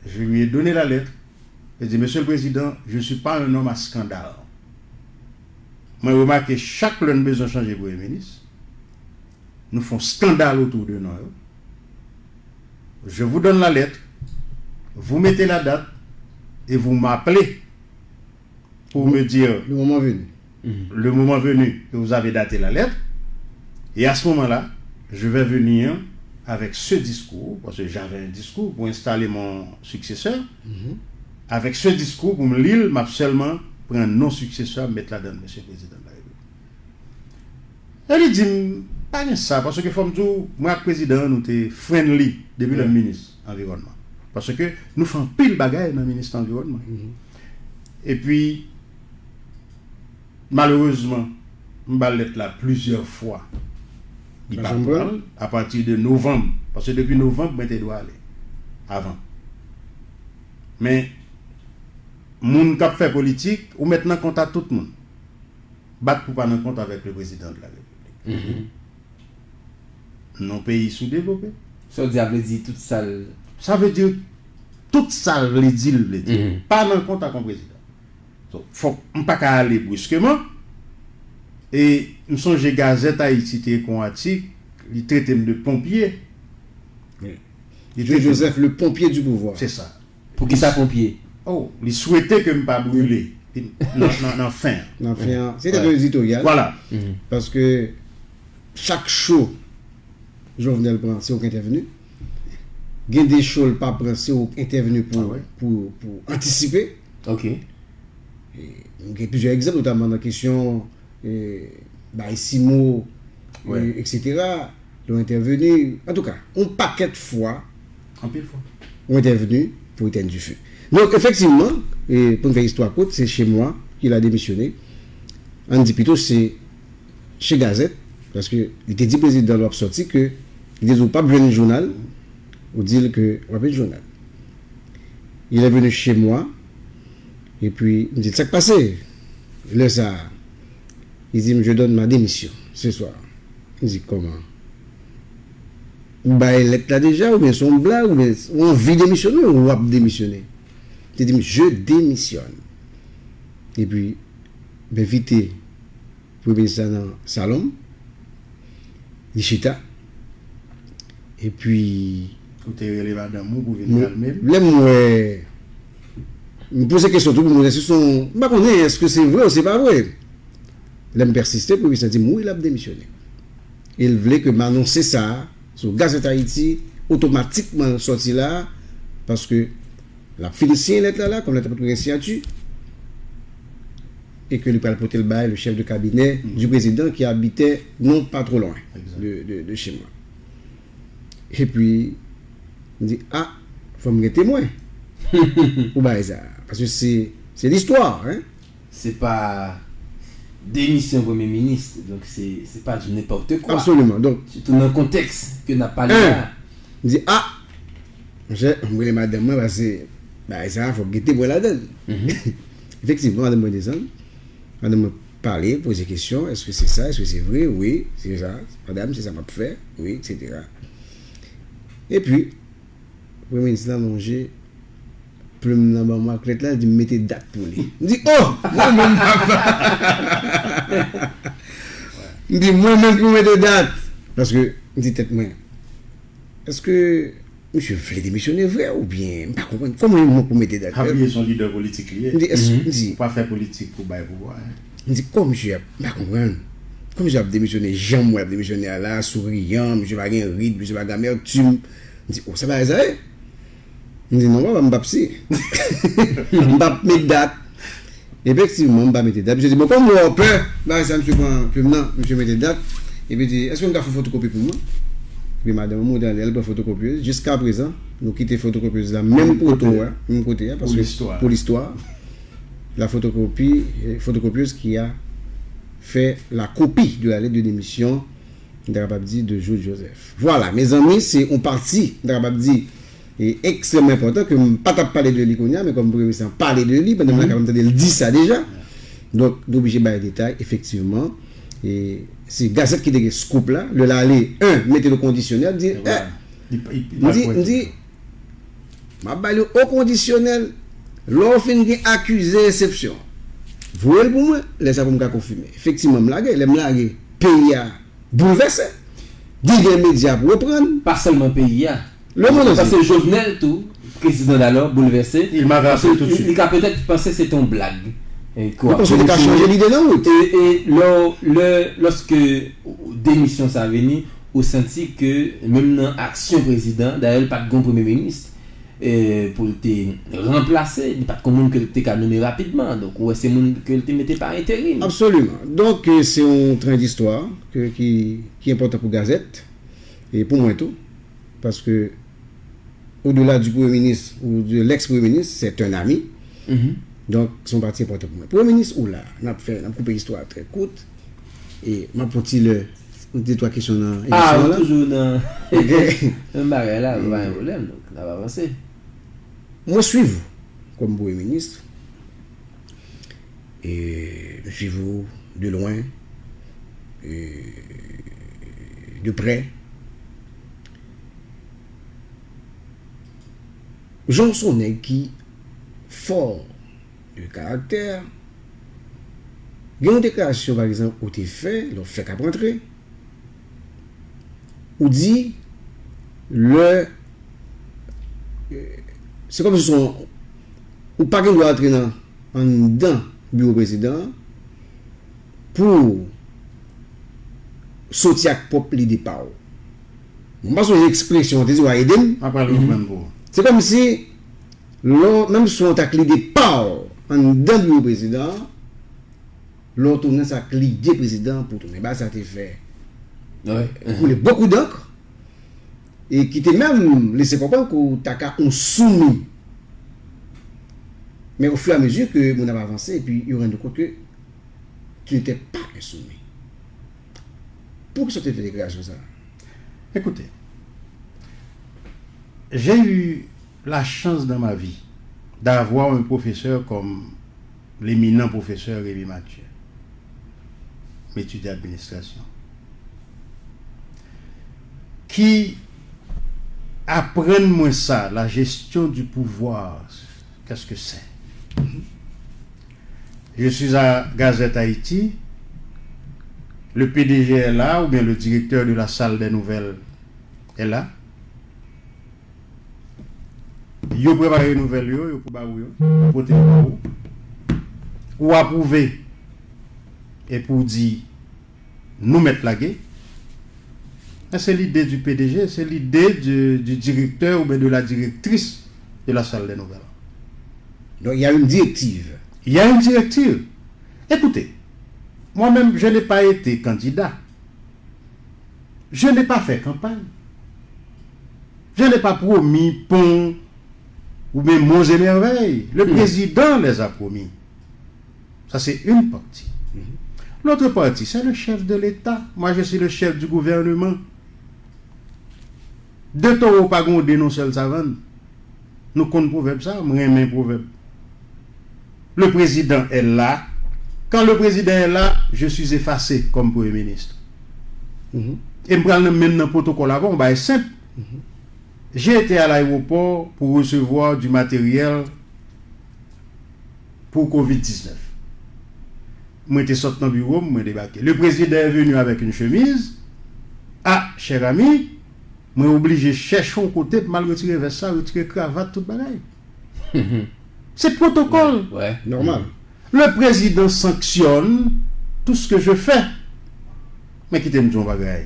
Je lui ai donné la lettre. Li di, Monsieur le Président, je ne suis pas un homme à scandale. Mwen remake chak lè n bezwen chanje premye minis, nou fè yon skandal otou de non yo. Je vous donne la lettre, vous mettez la date et vous m'appelez pour me dire Le moment venu. Le moment venu que vous avez daté la lettre, et à ce moment-là, je vais venir avec ce discours, parce que j'avais un discours pour installer mon successeur, avec ce discours pou m li l, m ap sèlman pran non successeur, m met ladan l, Monsieur le Président de la République. E li di m, pa gen sa, paske fò m di w, mwen ak prezidan an, nou te friendly depi lè m minis anviwònman. Paske nou fè anpil bagay nan minis anviwònman. Epi, malerezman, m ba l lèt la plizyè fwa. Li pa pran l apati de novanm. Paske depi novanm, mwen te dwe ale. Avan. Men, moun k ap fè politik, ou mèt nan kont a tout moun. Bat pou pa nan kont avèk le président de la République. Non peyi soudevlope. Sa w di a vle di tout sa l. Sa vle di tout sa l vle di, l vle di. Pa nan kont ak yon prezidan. So, fòk m pa ka ale briskeman. E m sonje Gazette Haïti te ekri yon atik, li trete m de ponpye. Joe Joseph, le pompier du pouvoir. Se sa. Pou ki sa ponpye? Oh, li swete ke m pa brile nan, nan, nan fen an. Nan fen an. Se te yon editoryal. Vwala. Paske chak cho Jovenel pran, se ou k entèveni. Gen de cho l pa pran, se ou k entèveni pou, pou, pou antisipe. Ok. E, nou gen plizyè egzanp, notaman nan kesyon e, bay simo, e, etsetera. Lè w entèveni. Antouka, yon pakèt fwa, Anpil fwa. ou entèveni pou etèn dife. Donk, efektivman, e, pou n fè istwa kout, se Chemwa ki la demisyone. Ann di pito, se che Gazette, paske li te di prezidan l w ap sòti ke li te di w p ap jwenn jounal, ou di l ke w ap jwenn jounal. Il est venu chez moi, epi m di l, sa k pase? Lè sa a, li di m, je donne ma démission ce soir. M di, kòman? Ou bay lèt la deja, oubyen se yon blag, oubyen ou anvi demisyone, ou w ap demisyone? Li te di m, je démissionne. Epi, m envite premye minis la nan salon m. Li chita. Epi, Ou te rele madanm ou pou vin kalme l? Lè m wè, m poze kesyon tou pou m wè si se yon, m pa konnen èske se vre ou se pa vre. Lè m pèsiste, premye minis la di m wi, l ap demisyone. E l vle ke m anonse sa sou Gazette Haïti, otomatikman sòti la, paske l ap fin siyen lèt la, la, kòm lèt la pa t gen siyati, e ke li pral pote l bay le chef de cabinet du président qui habitait non pas trop loin de, de, de chez moi. Epi, m di, a, fò m gen temwen pou bagay sa. Paske se, se listwa, hein. Se pa demisyon premye minis, donk se, se pa du n'importe quoi. Absoliman. Donk, Sitou nan kontèks ke n ap pale la. M di, a, monchè, m rele madanm mwen paske bagay sa, fòk gen temwen ladan l. Efektivman, madanm mwen desann. Madanm mwen pale, poze kesyon, èske se sa, èske se vre? Wi, se sa. Madanm, se sa m ap fè. Wi, etsetera. Epi, premye minis la lonje plim nan ban mwen ak lèt la, li di m mete dat pou li. M di, oh, mwen menm papa. M di, mwen menm pou mete dat. Paske, m di tèt mwen, èske Misye vle demisyone vre oubyen m pa konprann kòman yon moun pou mete dat. Javier se yon lidè politik li ye. M di, èske, m di, Ou pa fè politik pou bay pouvwa. Hein. M di, kòman misye ap, m pa konprann. Kòman misye ap demisyone, jan m wè ap demisyone a la, souriyan, misye pa gen rid, misye pa gen amètim. M di, o, sa bagay sa ye? M di, non, papa, m p ap siyen. M p ap met dat. Efektivman, m pa mete dat. Misye di, bon, kòm m wè w pè, bagay sa, misye pran plim nan, misye mete dat. Epi di, èske m ka fè fotokopi pou mwen? Epi madanm mwen monte anlè, l pran fotokopyez. Jiskaprezan, nou kite fotokopyez la menm kote a, menm kote a, paske pou listwa. La photocopie, euh, photocopieuse qui a fait la copie de la lettre de démission, m ta kapab di, de Jouthe Joseph. Vwala, mezanmi, se yon pati, m ta kapab di, e ekstrèmman enpòtan, ke m pa t ap pale de li kounye a, men kòm Premye Minis lan pale de li, pandan m la kapab tande l di sa deja. Donk, nou oblije bay detay, efektivman. E se gazèt ki te gen scoop la. Lè l ale, en, mete l o kondisyonèl, di, eh, m di, m di, M ap ba li o kondisyonèl. Lè w fin gen akize eksepsyon, voye l pou mwen. Lè sa pou m ka konfime. Efektivman, m lage. Lè m lage, peyi a boulvèse. Gen de medya ap reprann. Pa sèlman peyi a. Lemonn antye. Paske Jovenel tou, prezidan dalò, boulvèse. Il m'avait appelé tout de Li suite. ka petèt panse se te yon blag. Mwen panse w te ka chanje lide nan wout. E, e lè, lè, lòske demisyon sa vini, ou santi ke menm nan aksyon prezidan, dayè l pa t gon premye minis e, pou l te ranplase, li pa t gon moun ke l te ka nonmen rapidman. Donk, ou wè se moun ke l te mete pa enterim. Absoliman. Donk, e, se yon tren distwa ke, ki, ki enpòtan pou gazèt, e pou mwen tou, paske au-delà du Premier ministre ou de l'ex-Premier ministre, c'est un ami. Donk, se yon pati enpòtan pou mwen. Premye minis ou la, n ap fè, n ap koupe istwa a trè kout, e m ap pran ti lè, yon de twa kesyon nan Ah, emisyon ou la. Toujou nan Ok. menm bagay la, pa gen pwoblèm, donk, n ap avanse. Mwen swiv ou kòm premye minis. E m swiv ou de lwen, e de prè. Jan w se yon nèg ki fò de karaktè, gen yon deklarasyon, pa egzanp, ou te fè, lè w fèk ap rantre, ou di, lè, e, se kòmsi se yon, ou pa gen dwa rantre nan, anndan biwo prezidan an pou w soti ak pwòp lide pa w. Bon, m pa sonje ekspresyon an, te di w a ede m. M ap pral reprann pou ou. Se kòmsi, lè w, menm si w rantre ak lide pa w anndan biwo prezidan an, lè w tounen, se ak lide prezidan an pou w tounen. Bagay sa te fè koule bokou dank, e ki te menm lese konprann ke w ta ka yon soumi. Men au fur et à mesure que moun ap avanse, epi yo rann yo kont ke tu n'étais pas un soumis. Poukisa w te fè deklarasyon sa a? Écoutez, j'ai eu la chance dans ma vie d'avoir un professeur comme l'éminent professeur Rémy Mathieu, m etidye administrasyon, ki aprann mwen sa, la gestion du pouvoir, qu'est-ce que c'est? Je suis à Gazette Haïti, le P D G est là, ou bien le directeur de la salle des nouvelles est là. Yo prepare nouvèl yo, yo pou ba ou yo, yo pote yo ba ou. Ou apwouve, epi ou di, nou mèt lage. Men se lide du P D G, se lide du, du directeur ou bien de la directrice de la salle des nouvelles. Donc, il y a une directive. Il y a une directive. Écoutez, moi-même, je n'ai pas été candidat. Je n'ai pas fait campagne. Je n'ai pas promis pont ou bien monts et merveilles. Le président les a promis. Ça, c'est une partie. L'autre partie, c'est le chef de l'État. Moi, je suis le chef du gouvernement. De towo pa gwonde nan sèl savann. Nou konn pwovèb sa, m renmen pwovèb. Le président est là. Quand le président est là, je suis effacé comme Premier ministre. E m pral nan menm nan pwotokòl avan, yon bagay senp. J'ai été à l'aéroport pour recevoir du matériel pour covid dix-neuf. Mwen te sot nan biwo m, mwen debake. Le président est venu avec une chemise. Ah, cher ami, Mwen oblije chèche yon kote pou m al retire vès la, retire kravat, tout bagay. Se pwotokòl. Nòmal. Le président sanctionne tout ce que je fais. Men kite m di yon bagay.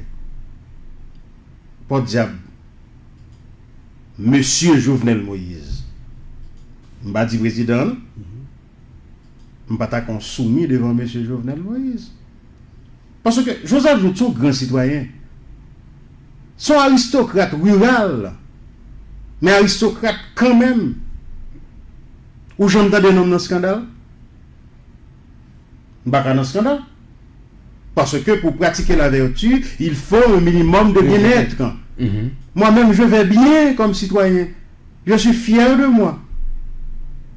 Pòdyab. Mesye Jovenel Moïse. M pa di prezidan an. M pa ta konn soumi devan mesye Jovenel Moïse. Paske Joseph Jouthe se yon gran sitwayen. Se yon aristokrat riral, men aristokrat kanmenm. Ou janm tande non m nan skandal? M pa ka nan skandal. Parce que pour pratiquer la vertu, il faut un minimum de bien-être. Moi-même, je vais bien comme citoyen. Je suis fier de moi.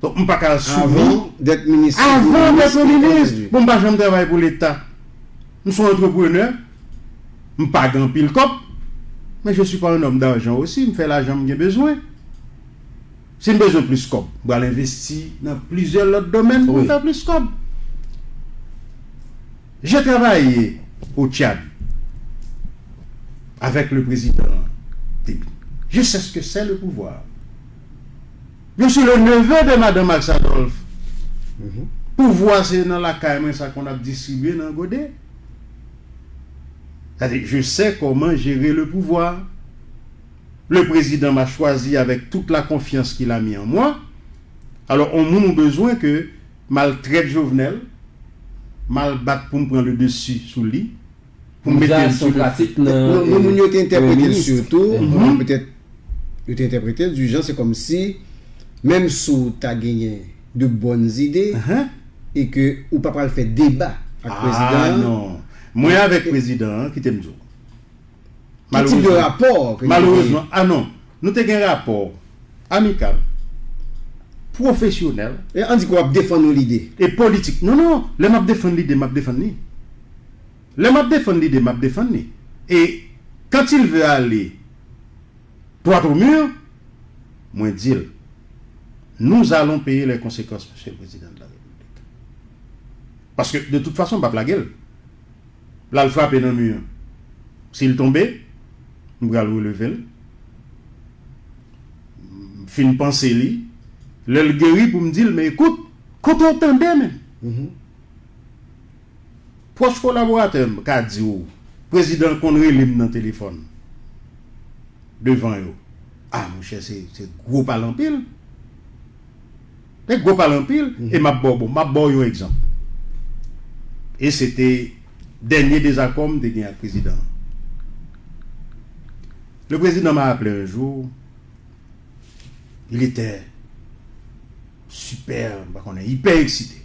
Donk, m pa ka soumi. Avan d'être ministre. Avan d'être ministre. Bon, m pa janm travay pou Leta. M se yon antreprenè. M pa gen anpil kòb. Men je suis pas un homme d'argent aussi. M fè lajan m gen bezwen. Si m bezwen plis kòb, m pral envesti nan plizyè lòt domèn pou m fè plis kòb. J'ai travaillé au Tchad avec le président Tebin. Je sais ce que c'est le pouvoir. Je suis le neveu de Madame Max Adolphe. Pouvwa se nan lakay mwen sa konn ap distribye nan gode. C'est-à-dire, je sais comment gérer le pouvoir. Le président m'a choisi avec toute la confiance qu'il a mis en moi. Alò, yon moun ou bezwen ke m al trèt Jovenel, m al bat pou m pran le dessus sou li, pou m mete l sou le. Non, non, moun yo te entèprete l sitou, petèt, yo te entèprete l du jan, se kòmsi, menm si w ta genyen de bonnes idées, e ke ou pa pral fè deba ak prezidan an. Non. Mwen avèk prezidan an, kite m di w. Ki tip de rapò ke nou genyen? Malerezman, ah non, nou te gen rapò amikal, pwofesyonèl. E ann di ke w ap defann yon lide. E politik. Non, non, lè m ap defann lide, m ap defann li. Lè m ap defann lide, m ap defann li. E quand il veut aller droit au mur, mwen di l, nous allons payer les conséquences, Monsieur le Président de la République. Paske, de toute façon, m p ap lage l. L al frape nan mi an. Si l tonbe, m pral releve l. M fin panse li. Lè l geri pou m di l, men ekout, kote w tande menm? Pwòch kolaboratè m ka di w, prezidan konn rele m nan telefòn devan yo. Ah, monchè, se, se gwo pale anpil. Se gwo pale anpil, e m ap ba w, bon, m ap ba w yon egzanp. E se te dènye dezakò m te gen ak prezidan an. Le président m'a appelé un jour, il était super, m pa konnen, hyper excité,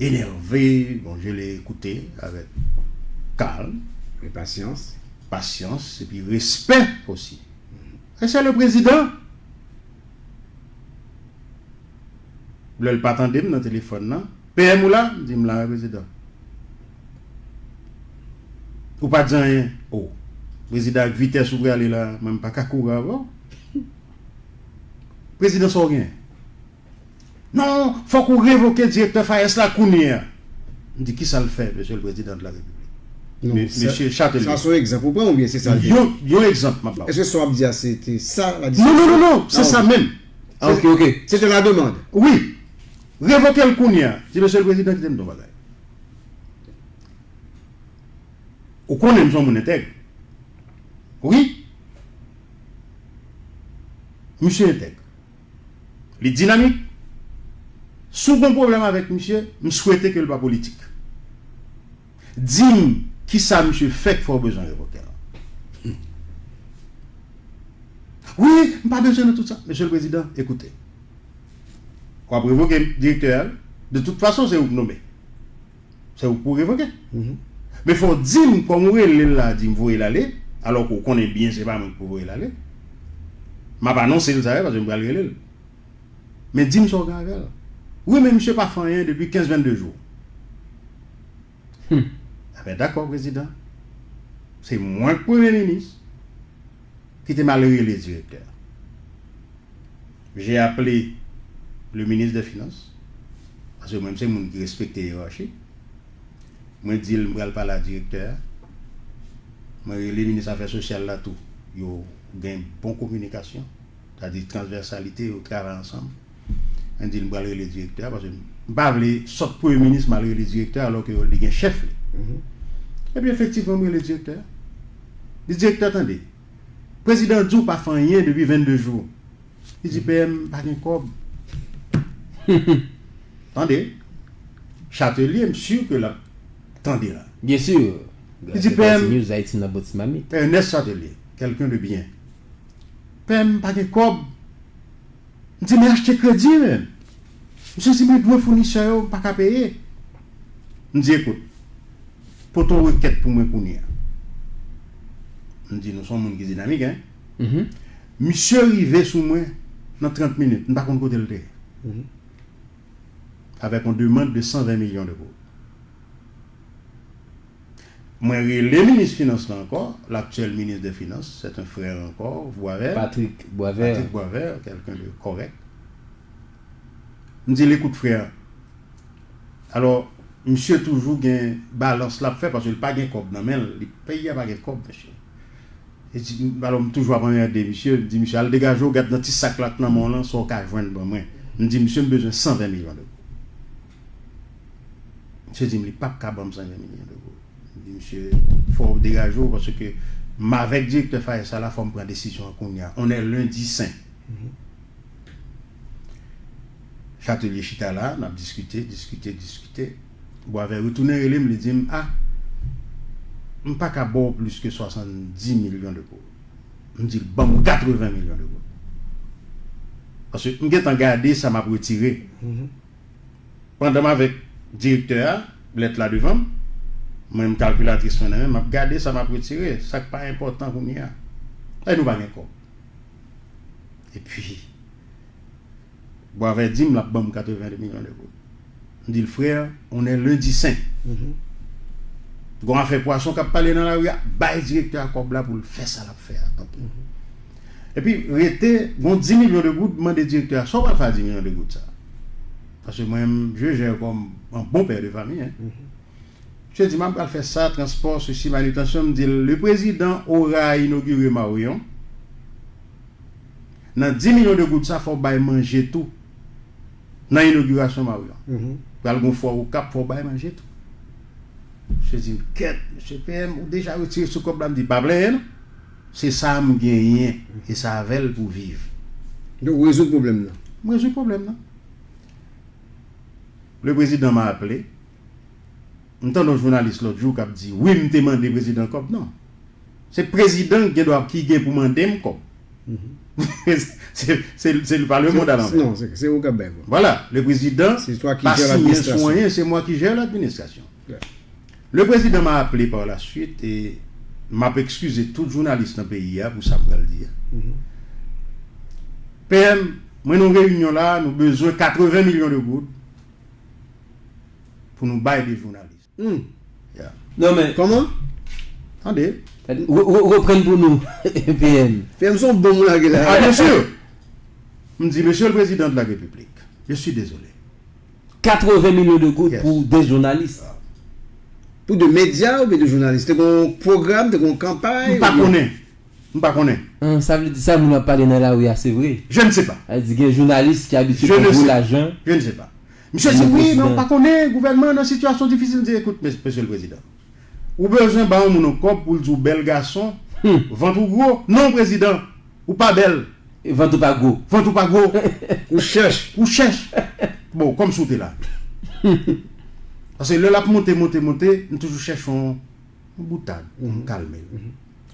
énervé. Bon, je l'ai écouté avec calme, patience, patience et puis respect aussi. Et c'est le président. Lè l pa tande m nan telefòn nan, PM ou la? M di, m la wi, prezidan. Ou pa di anyen. O, prezidan, ak vitès ou prale la, mwen m pa ka kouri avè w. Prezidan, sa w gen? Non, fòk ou revoke direktè FAES la kounye a. M di, kisa l fè, Monsieur le Président de la République? Mesye Chatelie. Sa se yon egzanp ou pran oubyen se sa l te? Yon, yon egzanp m ap ba w. Èske sa w ap di a se te sa la diskusyon? Non, non, non, non, se sa menm. Ah, ok, ok. C'était la demande. Wi. Revoke l kounye a. Di, Mesye le Prezidan, kite m di w yon bagay. Ou konnen m se yon moun entèg. Wi. Misye entèg. Li dinamik. Si w gen pwoblèm avèk misye, m swete ke l pa politik. Di m kisa misye fè k fè w bezwen revoke l. Wi, m pa bezwen nan tout sa. Mesye le Prezidan, ekoute. W ap revoke direktè a, de tout fason, se ou k nonmen. Se ou k pou revoke. Men fò w di m, kòm ou rele l la, di m voye l ale, alò ke w konnen byen se pa mwen k pou voye l ale. M ap anonse l sa, paske m pral rele l. Men di m sa w gen avè l. Wi, men misye pa fè anyen depi kenz, vennde jou. Enben, dakò, prezidan. Se mwen k premye minis. Kite m al rele direktè a. J'ai appelé le ministre des Finances, paske mwen, m se moun ki respekte yerachi. Mwen di l m pral pale a direktè a. Mwen rele minis afè sosyal la tou. yo gen bon kominikasyon, sa di transvèsalite, yo travay ansanm. Mwen di l m pral rele direktè a, paske m pa vle sòt premye minis m al rele direktè a, alò ke li gen chèf li. Epi efektivman, m rele direktè a. Di direktè, tande, prezidan di w pa fè anyen depi vennde jou. Li di, P M, pa gen kòb. Tande, Chatellier, m si ke l ap tande la. Byen si. Li di, P M, News Haiti nan bòt ti mamit. Ernest Chatellier, quelqu'un de bien. P M, pa gen kòb. M di, men achte kredi, men. Misye di, men dwe founisè yo, m pa ka peye. M di, ekout, pote yon rekèt pou mwen kounye a. M di, nou se yon moun ki dinamik, en. Misye rive sou mwen nan trant minit. M pa konn kote l te ye. Avèk yon demann de san ven milyon de goud. Mwen rele minis finans la ankò, l'actuel ministre des Finances, c'est un frère encore, Boisvert. Patrick Boisvert. Patrick Boisvert, quelqu'un de correct. M di l, ekout, frè, alò, misye toujou gen balans l ap fè, paske l pa gen kòb nan men l, li, peyi a pa gen kòb, mesye. E di, alò, m toujou ap anmède misye, m di, misye, al degaje w, gad nan ti sak la k nan men w lan, sa w ka jwenn ban mwen. M di, misye, m bezwen san ven milyon de goud. Misye di m, li p ap ka ban m san ven milyon de goud. M di, misye, fò w degaje w, paske m avèk direktè Fayes sa la, fò m pran desizyon an kounye a. On est lundi saint. Chatellier chita la, n ap diskite, diskite, diskite. Boisvert retounen rele m, li di m, a, m pa ka ba w plis ke swasanndis milyon de goud. M di l, ban m katreven milyon de goud. Paske m gentan gade sa m ap retire. Pandan m avèk direktè a, lèt la devan m, mwen menm kalkilatris mwen nan men m, m ap gade sa m ap retire, sa k pa enpòtan kounye a. E nou pa gen kòb. Epi, Boisvert di m l ap ban m katreven milyon de goud. M di l, frè, on est lundi saint. Gon afè pwason k ap pale nan lari a, bay direktè a kòb la pou l fè sa l ap fè a, tanpri. Epi, rete, gon dis milyon de goud, mande direktè a, sa w pral fè a dis milyon de goud sa? Paske mwen, je gère comme un bon père de famille, hein. Misye di, m ap pral fè sa, transpò, sesi, manitansyon, m di l, le président aura inauguré Marion. Nan dis milyon de goud sa, fò w bay manje tou. Nan inogirasyon Marion. Pral gon fwa Okap, fò w bay manje tou. Misye di m, kèt, mesye P M, ou deja retire sou kòb la, m di, pa plenyen non. Se sa m genyen, e se avè l pou viv. Donk, ou rezoud pwoblèm nan? M rezoud pwoblèm nan. Le président m'a appelé. M tande yon jounalis lòt jou k ap di, wi, m te mande prezidan kòb. Non. Se prezidan ki gen dwa, ki gen pou mande m kòb. Se, se, se pa le monde à l'envers. Non, se, se ou k ap bay kòb. Voilà, le président pa siyen sou anyen, c'est moi qui gère l'administration. Le président m'a appelé par la suite e m ap ekskize tout jounalis nan peyi a pou sa m pral di a. P M, mwen nan yon reyinyon la, nou bezwen katreven milyon de goud pou nou bay de jounalis. Hmm. Yeah. Non, men kòman? Tande. Re-, re-, reprann pou nou, P M. P M, se yon bonm ou lage la. Ah, bien sûr. M di, Monsieur le Président de la République, je suis désolé. Katreven milyon de goud pou de jounalis. Pou de medya oubyen de jounalis? Te gon pwogram, te gon kanpay? M pa konnen. M pa konnen. An, sa vle di sa moun ap pale nan lari a, se vre? Je ne sais pas. Sa vle di gen jounalis ki abitye pran gwo lajan. Je ne sais pas. Misye di, wi, men ou pa konnen, gouvènman an nan sitiyasyon difisil. M di, ekout, mes-, mesye le prezidan, ou bezwen ba yon moun yon kòb pou l di w bèl gason, vant ou gwo? Non, prezidan, ou pa bèl. Vant ou pa gwo. Vant ou pa gwo. Ou chèch. Ou chèch. Bon, kòmsi w te la. Paske lè l ap monte, monte, monte, m toujou chèche yon, yon boutad pou m kalme l.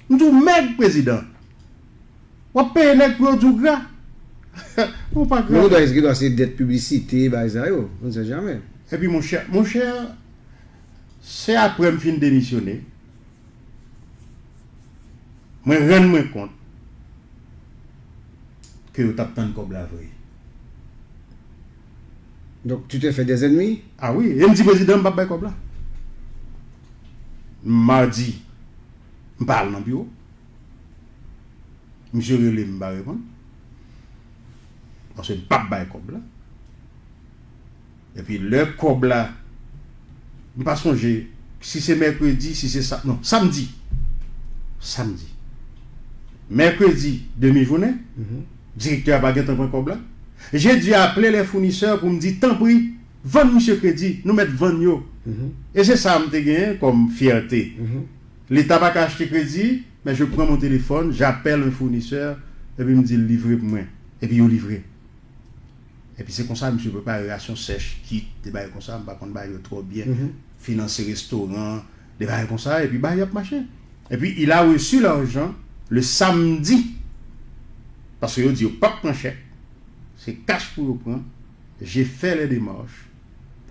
M di w, mèg, prezidan. W ap peye nèg pou yo di w gra. Ou pa gra. Men ou dwa, èske dwa se dèt piblisite, bagay sa yo? On ne sait jamais. Epi, monchè, monchè, se apre m fin demisyone, mwen rann mwen kont ke yo t ap tann kòb la vre. Donc, tu t'es fait des ennemis? Ah wi, e m di prezidan m p ap bay kòb la. Madi, m pa al nan biwo. Misye rele m, m pa reponn. Paske m p ap bay kòb la. Epi lè kòb la, m pa sonje si se mèkredi, si se sa, non, samdi. Samdi. Mèkredi, demi jounen, direktè a pa gentan pran kòb la. Jedi, apele lè founisè pou m di, tanpri, vann misye kredi, nou mèt vann yo. E se sa m te genyen kòm fyète. Leta pa ka achte kredi, men je pran mon telefòn, j'appelle un fournisseur, epi m di l livre pou mwen. Epi yo livre. Epi se konsa misye prepare rasyon sèch, kit, de bagay konsa, m pa konn bagay yo twò byen, finanse restoran, de bagay konsa, epi bagay yo ap mache. Epi il a reçu l'argent le samedi, paske yo di yo p ap pran chèk, se kach pou yo pran. J'ai fait les démarches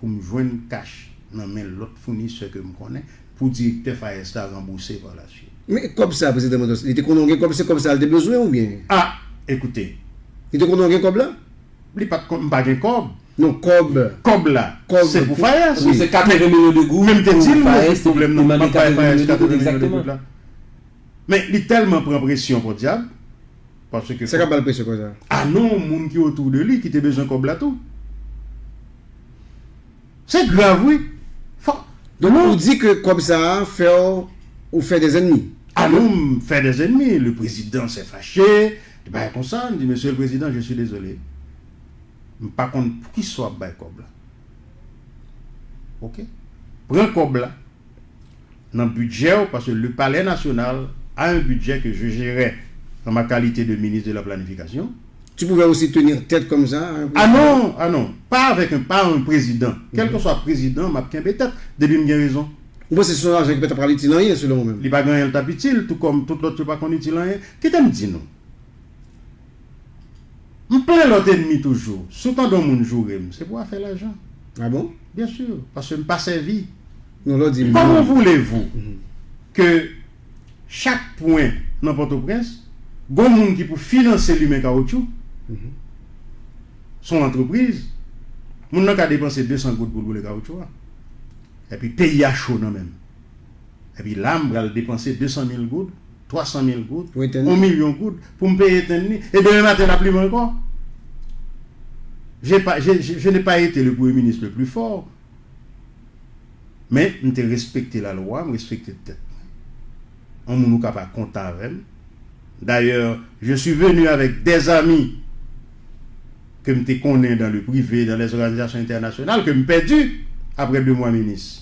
pou m jwenn kach nan men lòt founisè ke m konnen pou direktè Fayès la ranbouse pa la swit. Men kòb sa, prezidan Montès, li te konnen w gen kòb, se kòb sa l te bezwen oubyen? A, ekoute. Li te konnen w gen kòb la? Li pa t kon, m pa gen kòb. Non, kòb. Kòb la, kòb se pou Fayès. Wi, se katreven milyon de goud. Men m te di l, mwen, pwoblèm nan, m ap bay Fayès katreven milyon de goud la. Men li tèlman pran presyon, podyab, paske... Sa k ap ba l presyon konsa? A non, moun ki otou de li ki te bezwen kòb la tou. Se grav, wi. Fò... Donk, ou di ke kòb sa a fè w, ou fè des ennemis? A non, m fè des ennemis. Le président s'est fâché. De bagay konsa, m di, Monsieur le Président, je suis désolé. M pa konn poukisa w ap bay kòb la. Oke? Pran kòb la nan bidjè w, paske le Palais National a un budget que je gérais dans ma qualité de ministre de la Planification. Tu pouvais aussi tenir tête comme ça, hein? A non, a non, pa avèk un, pa un président. Kèlkeswa prezidan, m ap kenbe tèt, depi m gen rezon. Ou panse se yon lajan ki pa t ap pral itil anyen, selon ou menm? Li pa gen anyen l t ap itil, tou kòm tout lòt yo pa konn itil anyen. Kite m di nou. M plen lòt enmi toujou. Si w tande yon moun joure m, se pou afè lajan. A bon? Byen si, paske m pa sèvi. Non, lè w di m... Comment voulez-vous que chak pwen nan Pòtoprens, gon moun ki pou finanse limen kawotchou, se yon antrepriz, moun nan ka depanse de san goud pou l boule kawotchou a. Epi peyi a cho nan men m. Epi la, m pral depanse de san mil goud, twa san mil goud, yon milyon goud pou m peye tenn li. E demen maten, l ap limen ankò. J'ai pas, j'ai, j'ai, je n'ai pas été le premier ministre le plus fort, men m te respekte lalwa, m respekte tèt mwen. Yon moun ou ka pa kontan avè m. D'ailleurs, je suis venu avec des amis ke m te konnen dans le privé, dans les organisations internationales, ke m pèdi apre de mwa minis.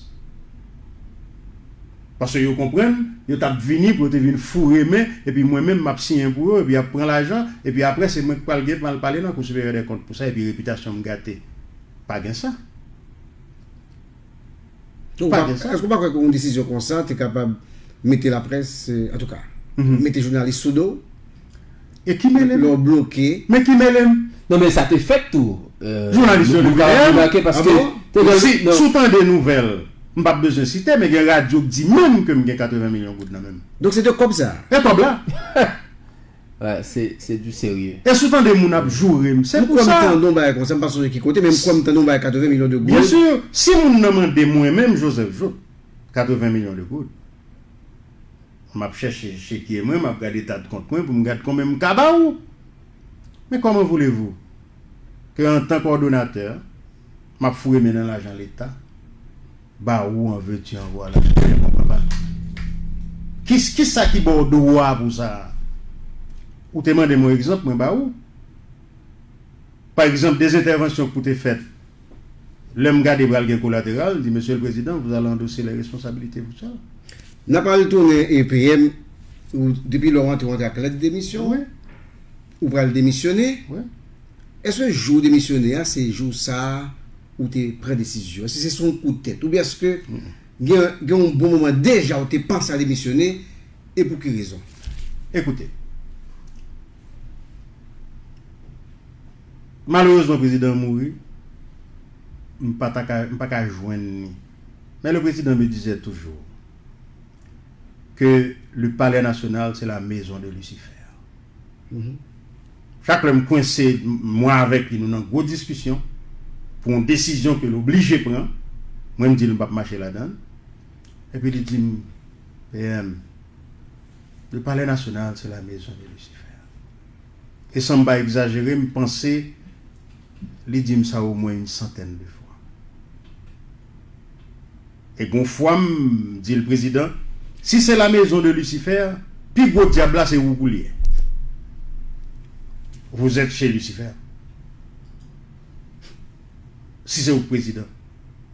Paske yo konprann, yo t ap vini pou yo te vin foure men, epi mwen menm m ap siyen pou yo, epi y ap pran lajan, epi apre se mwen k pral gen pou m al pale nan Cour supérieure des comptes pou sa, epi repitasyon m gate. Pa gen sa. Donk, pa gen sa. Èske w pa kwè ke yon desizyon konsa te kapab mete laprès, euh, antouka, mete jounalis sou do w? E ki mele m? Lè w bloke. Men ki mele m? Non, men sa te fèt tou. Jounalis yo leve dèyè m. Remake, paske... A bon? Si, si w tande nouvèl, m p ap bezwen site, men gen radyo k di menm ke m gen katreven milyon goud nan men m. Donk, se de kòb sa? E kòb la. Wè, se, se du sérieux. E si w tande moun ap joure m, se pou sa. M kwè m tande yon bagay konsa, m pa sonje ki kote, men m kwè m tande yon bagay katreven milyon de goud. Byen si, si moun nan mande mwen menm, Joseph Jouthe, katreven milyon de goud, m ap chèche chekye mwen, m ap gade tad kont mwen pou m gad konbyen m ka ba ou. Men comment voulez-vous que, en tant que coordonnateur, m ap foure men nan lajan Leta? Ba ou, en veux-tu, en voilà. Je ne comprends pas. Ki, kisa ki ba w dwa pou sa? Ou te mande m yon egzanp, mwen ba ou. Pa egzanp, de entèvansyon k pou te fèt. Lè m gade pral gen kolateral, m di, Monsieur le Président, vous allez endosser les responsabilités vous seul. N ap al tounen E P M, ou, depi lè w antre, w antre ak lèt demisyon. Wi. Ou pral demisyone. Wi. Èske jou w demisyone a, se jou sa a ou te pran desizyon? Èske se sou yon kout tèt? Oubyen èske gen, gen yon bon moman deja ou te panse a demisyone? E pou ki rezon? Ekoute, malerezman, prezidan an mouri, m pa ta ka, m pa ka jwenn li. Men le président me disait toujours que le Palais National, c'est la maison de Lucifer. Chak lè m kwense, m, mwen avèk li, nou nan gwo diskisyon pou yon desizyon ke l oblije pran, mwen m di l m p ap mache ladan l. Epi li di m, P M, le Palais National, c'est la maison de Lucifer. E san m pa egzajere, m panse li di m sa omwen yon santèn de fwa. E gon fwa m di l, Prezidan, si se la maison de Lucifer, pi gwo dyab la se ou pou l ye. Vous êtes chez Lucifer. Si se ou k prezidan,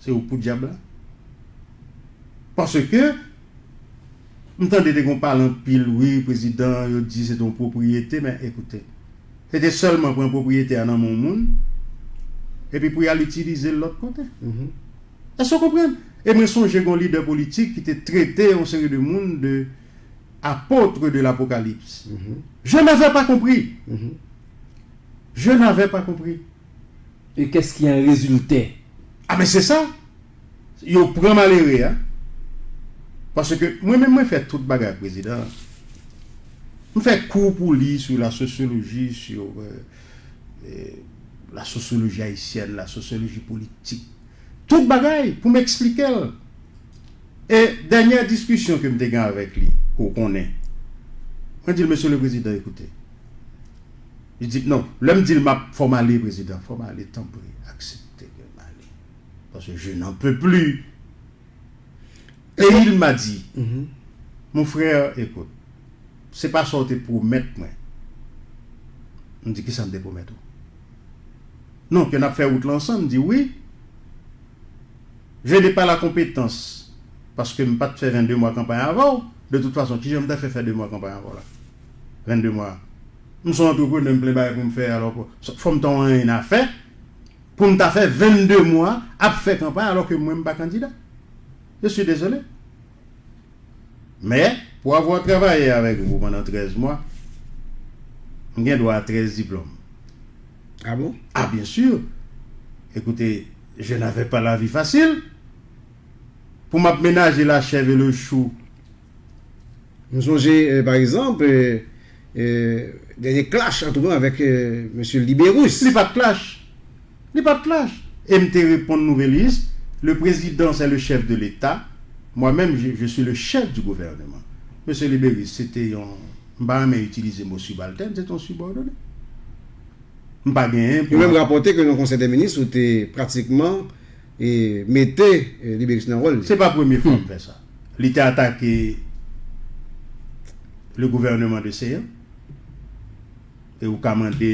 se ou k pou dyab la. Paske m tande te gon pale anpil, wi, prezidan, yo di se te yon pwopriyete, men ekoute, se te sèlman pran pwopriyete a nan men yon moun, epi pou y al itilize l lòt kote. Èske w konprann? E mwen sonje gon lidè politik ki te trete yon seri de moun de apôtres de l'Apocalypse. Je n'avais pas compris. Je n'avais pas compris. E qu'est-ce qui en résultait? Ah, men se sa. Yo pran malere a. Paske mwen menm, mwen fè tout bagay ak prezidan. M fè kou pou li sou la sosyoloji, sou euh, euh, la sosyoloji ayisyèn, la sosyoloji politik. Tout bagay pou m eksplike l. E dènyè diskisyon ke m te gen avèk li, ke w konnen, mwen di l, Mesye le Prezidan, ekoute. Li di, non, lè m di l, m ap, fò m ale, prezidan, fò m ale, tanpri, aksepte ke m ale. Paske je n'en peux plus. E il m'a dit, mon frère, écoute, se pa sa w te pwomèt mwen. M di, kisa m te pwomèt ou? Non, ke n ap fè wout la ansanm. M di, wi. Je n'ai pas la compétence, paske m pa t fè vennde mwa kanpay avè w. De tout fason, kijan m ta fè fè de mwa kanpay avè w la? Vennde mwa. M se yon antreprenè, m plen bagay pou m fè, alò fò m ta yon anyen a fè, pou m ta fè vennde mwa ap fè kanpay, alò ke mwen m pa kandida. Je suis désolé. Mais, pour avoir travaillé avec vous pendant treize mois, m gen dwa a trèz diplòm. Ah bon? Ah, bien sûr. Écoutez, je n'avais pas la vie facile. Pou m ap menaje la chèv e le chou. M sonje, euh, pa egzanp, euh, euh, dènye clash ant ou avèk euh, mesye Libérus. Li pa t clash. Li pa t clash. E m te reponn Nouvelliste, le président c'est le chef de l'État. Moi-même, je, je suis le chef du gouvernement. Mesye Libérus, se te yon, m pa renmen itilize mo subaltèn, se te yon sibòdone. M pa genyen pou. Yo menm rapòte ke nan Konsèy dè Minis, ou te pratikman e mete eh, Liberis nan wòl li. Se pa premye fwa m fè sa. Li te atake le gouvernement de Céant. E ou ka mande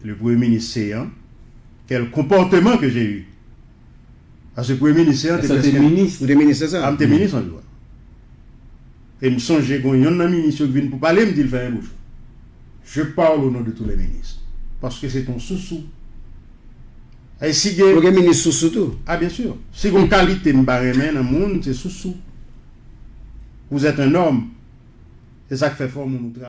le premye minis Céant quel comportement que j'ai eu. Paske premye minis Céant te Sa te prèske minis. Ou te minis, se sa? Ah, m te minis anviwònman. E m sonje gon yonn nan minis yo ki vin pou pale, m di l fèmen bouch ou. Je parle au nom de tous les ministres. Paske se ton sousou. E si gen Ou gen minis sousou tou. Ah, bien sûr. Si gon kalite m pa renmen nan moun, se sousou. Vous êtes un homme. Se sa k fè fò moun ou travay.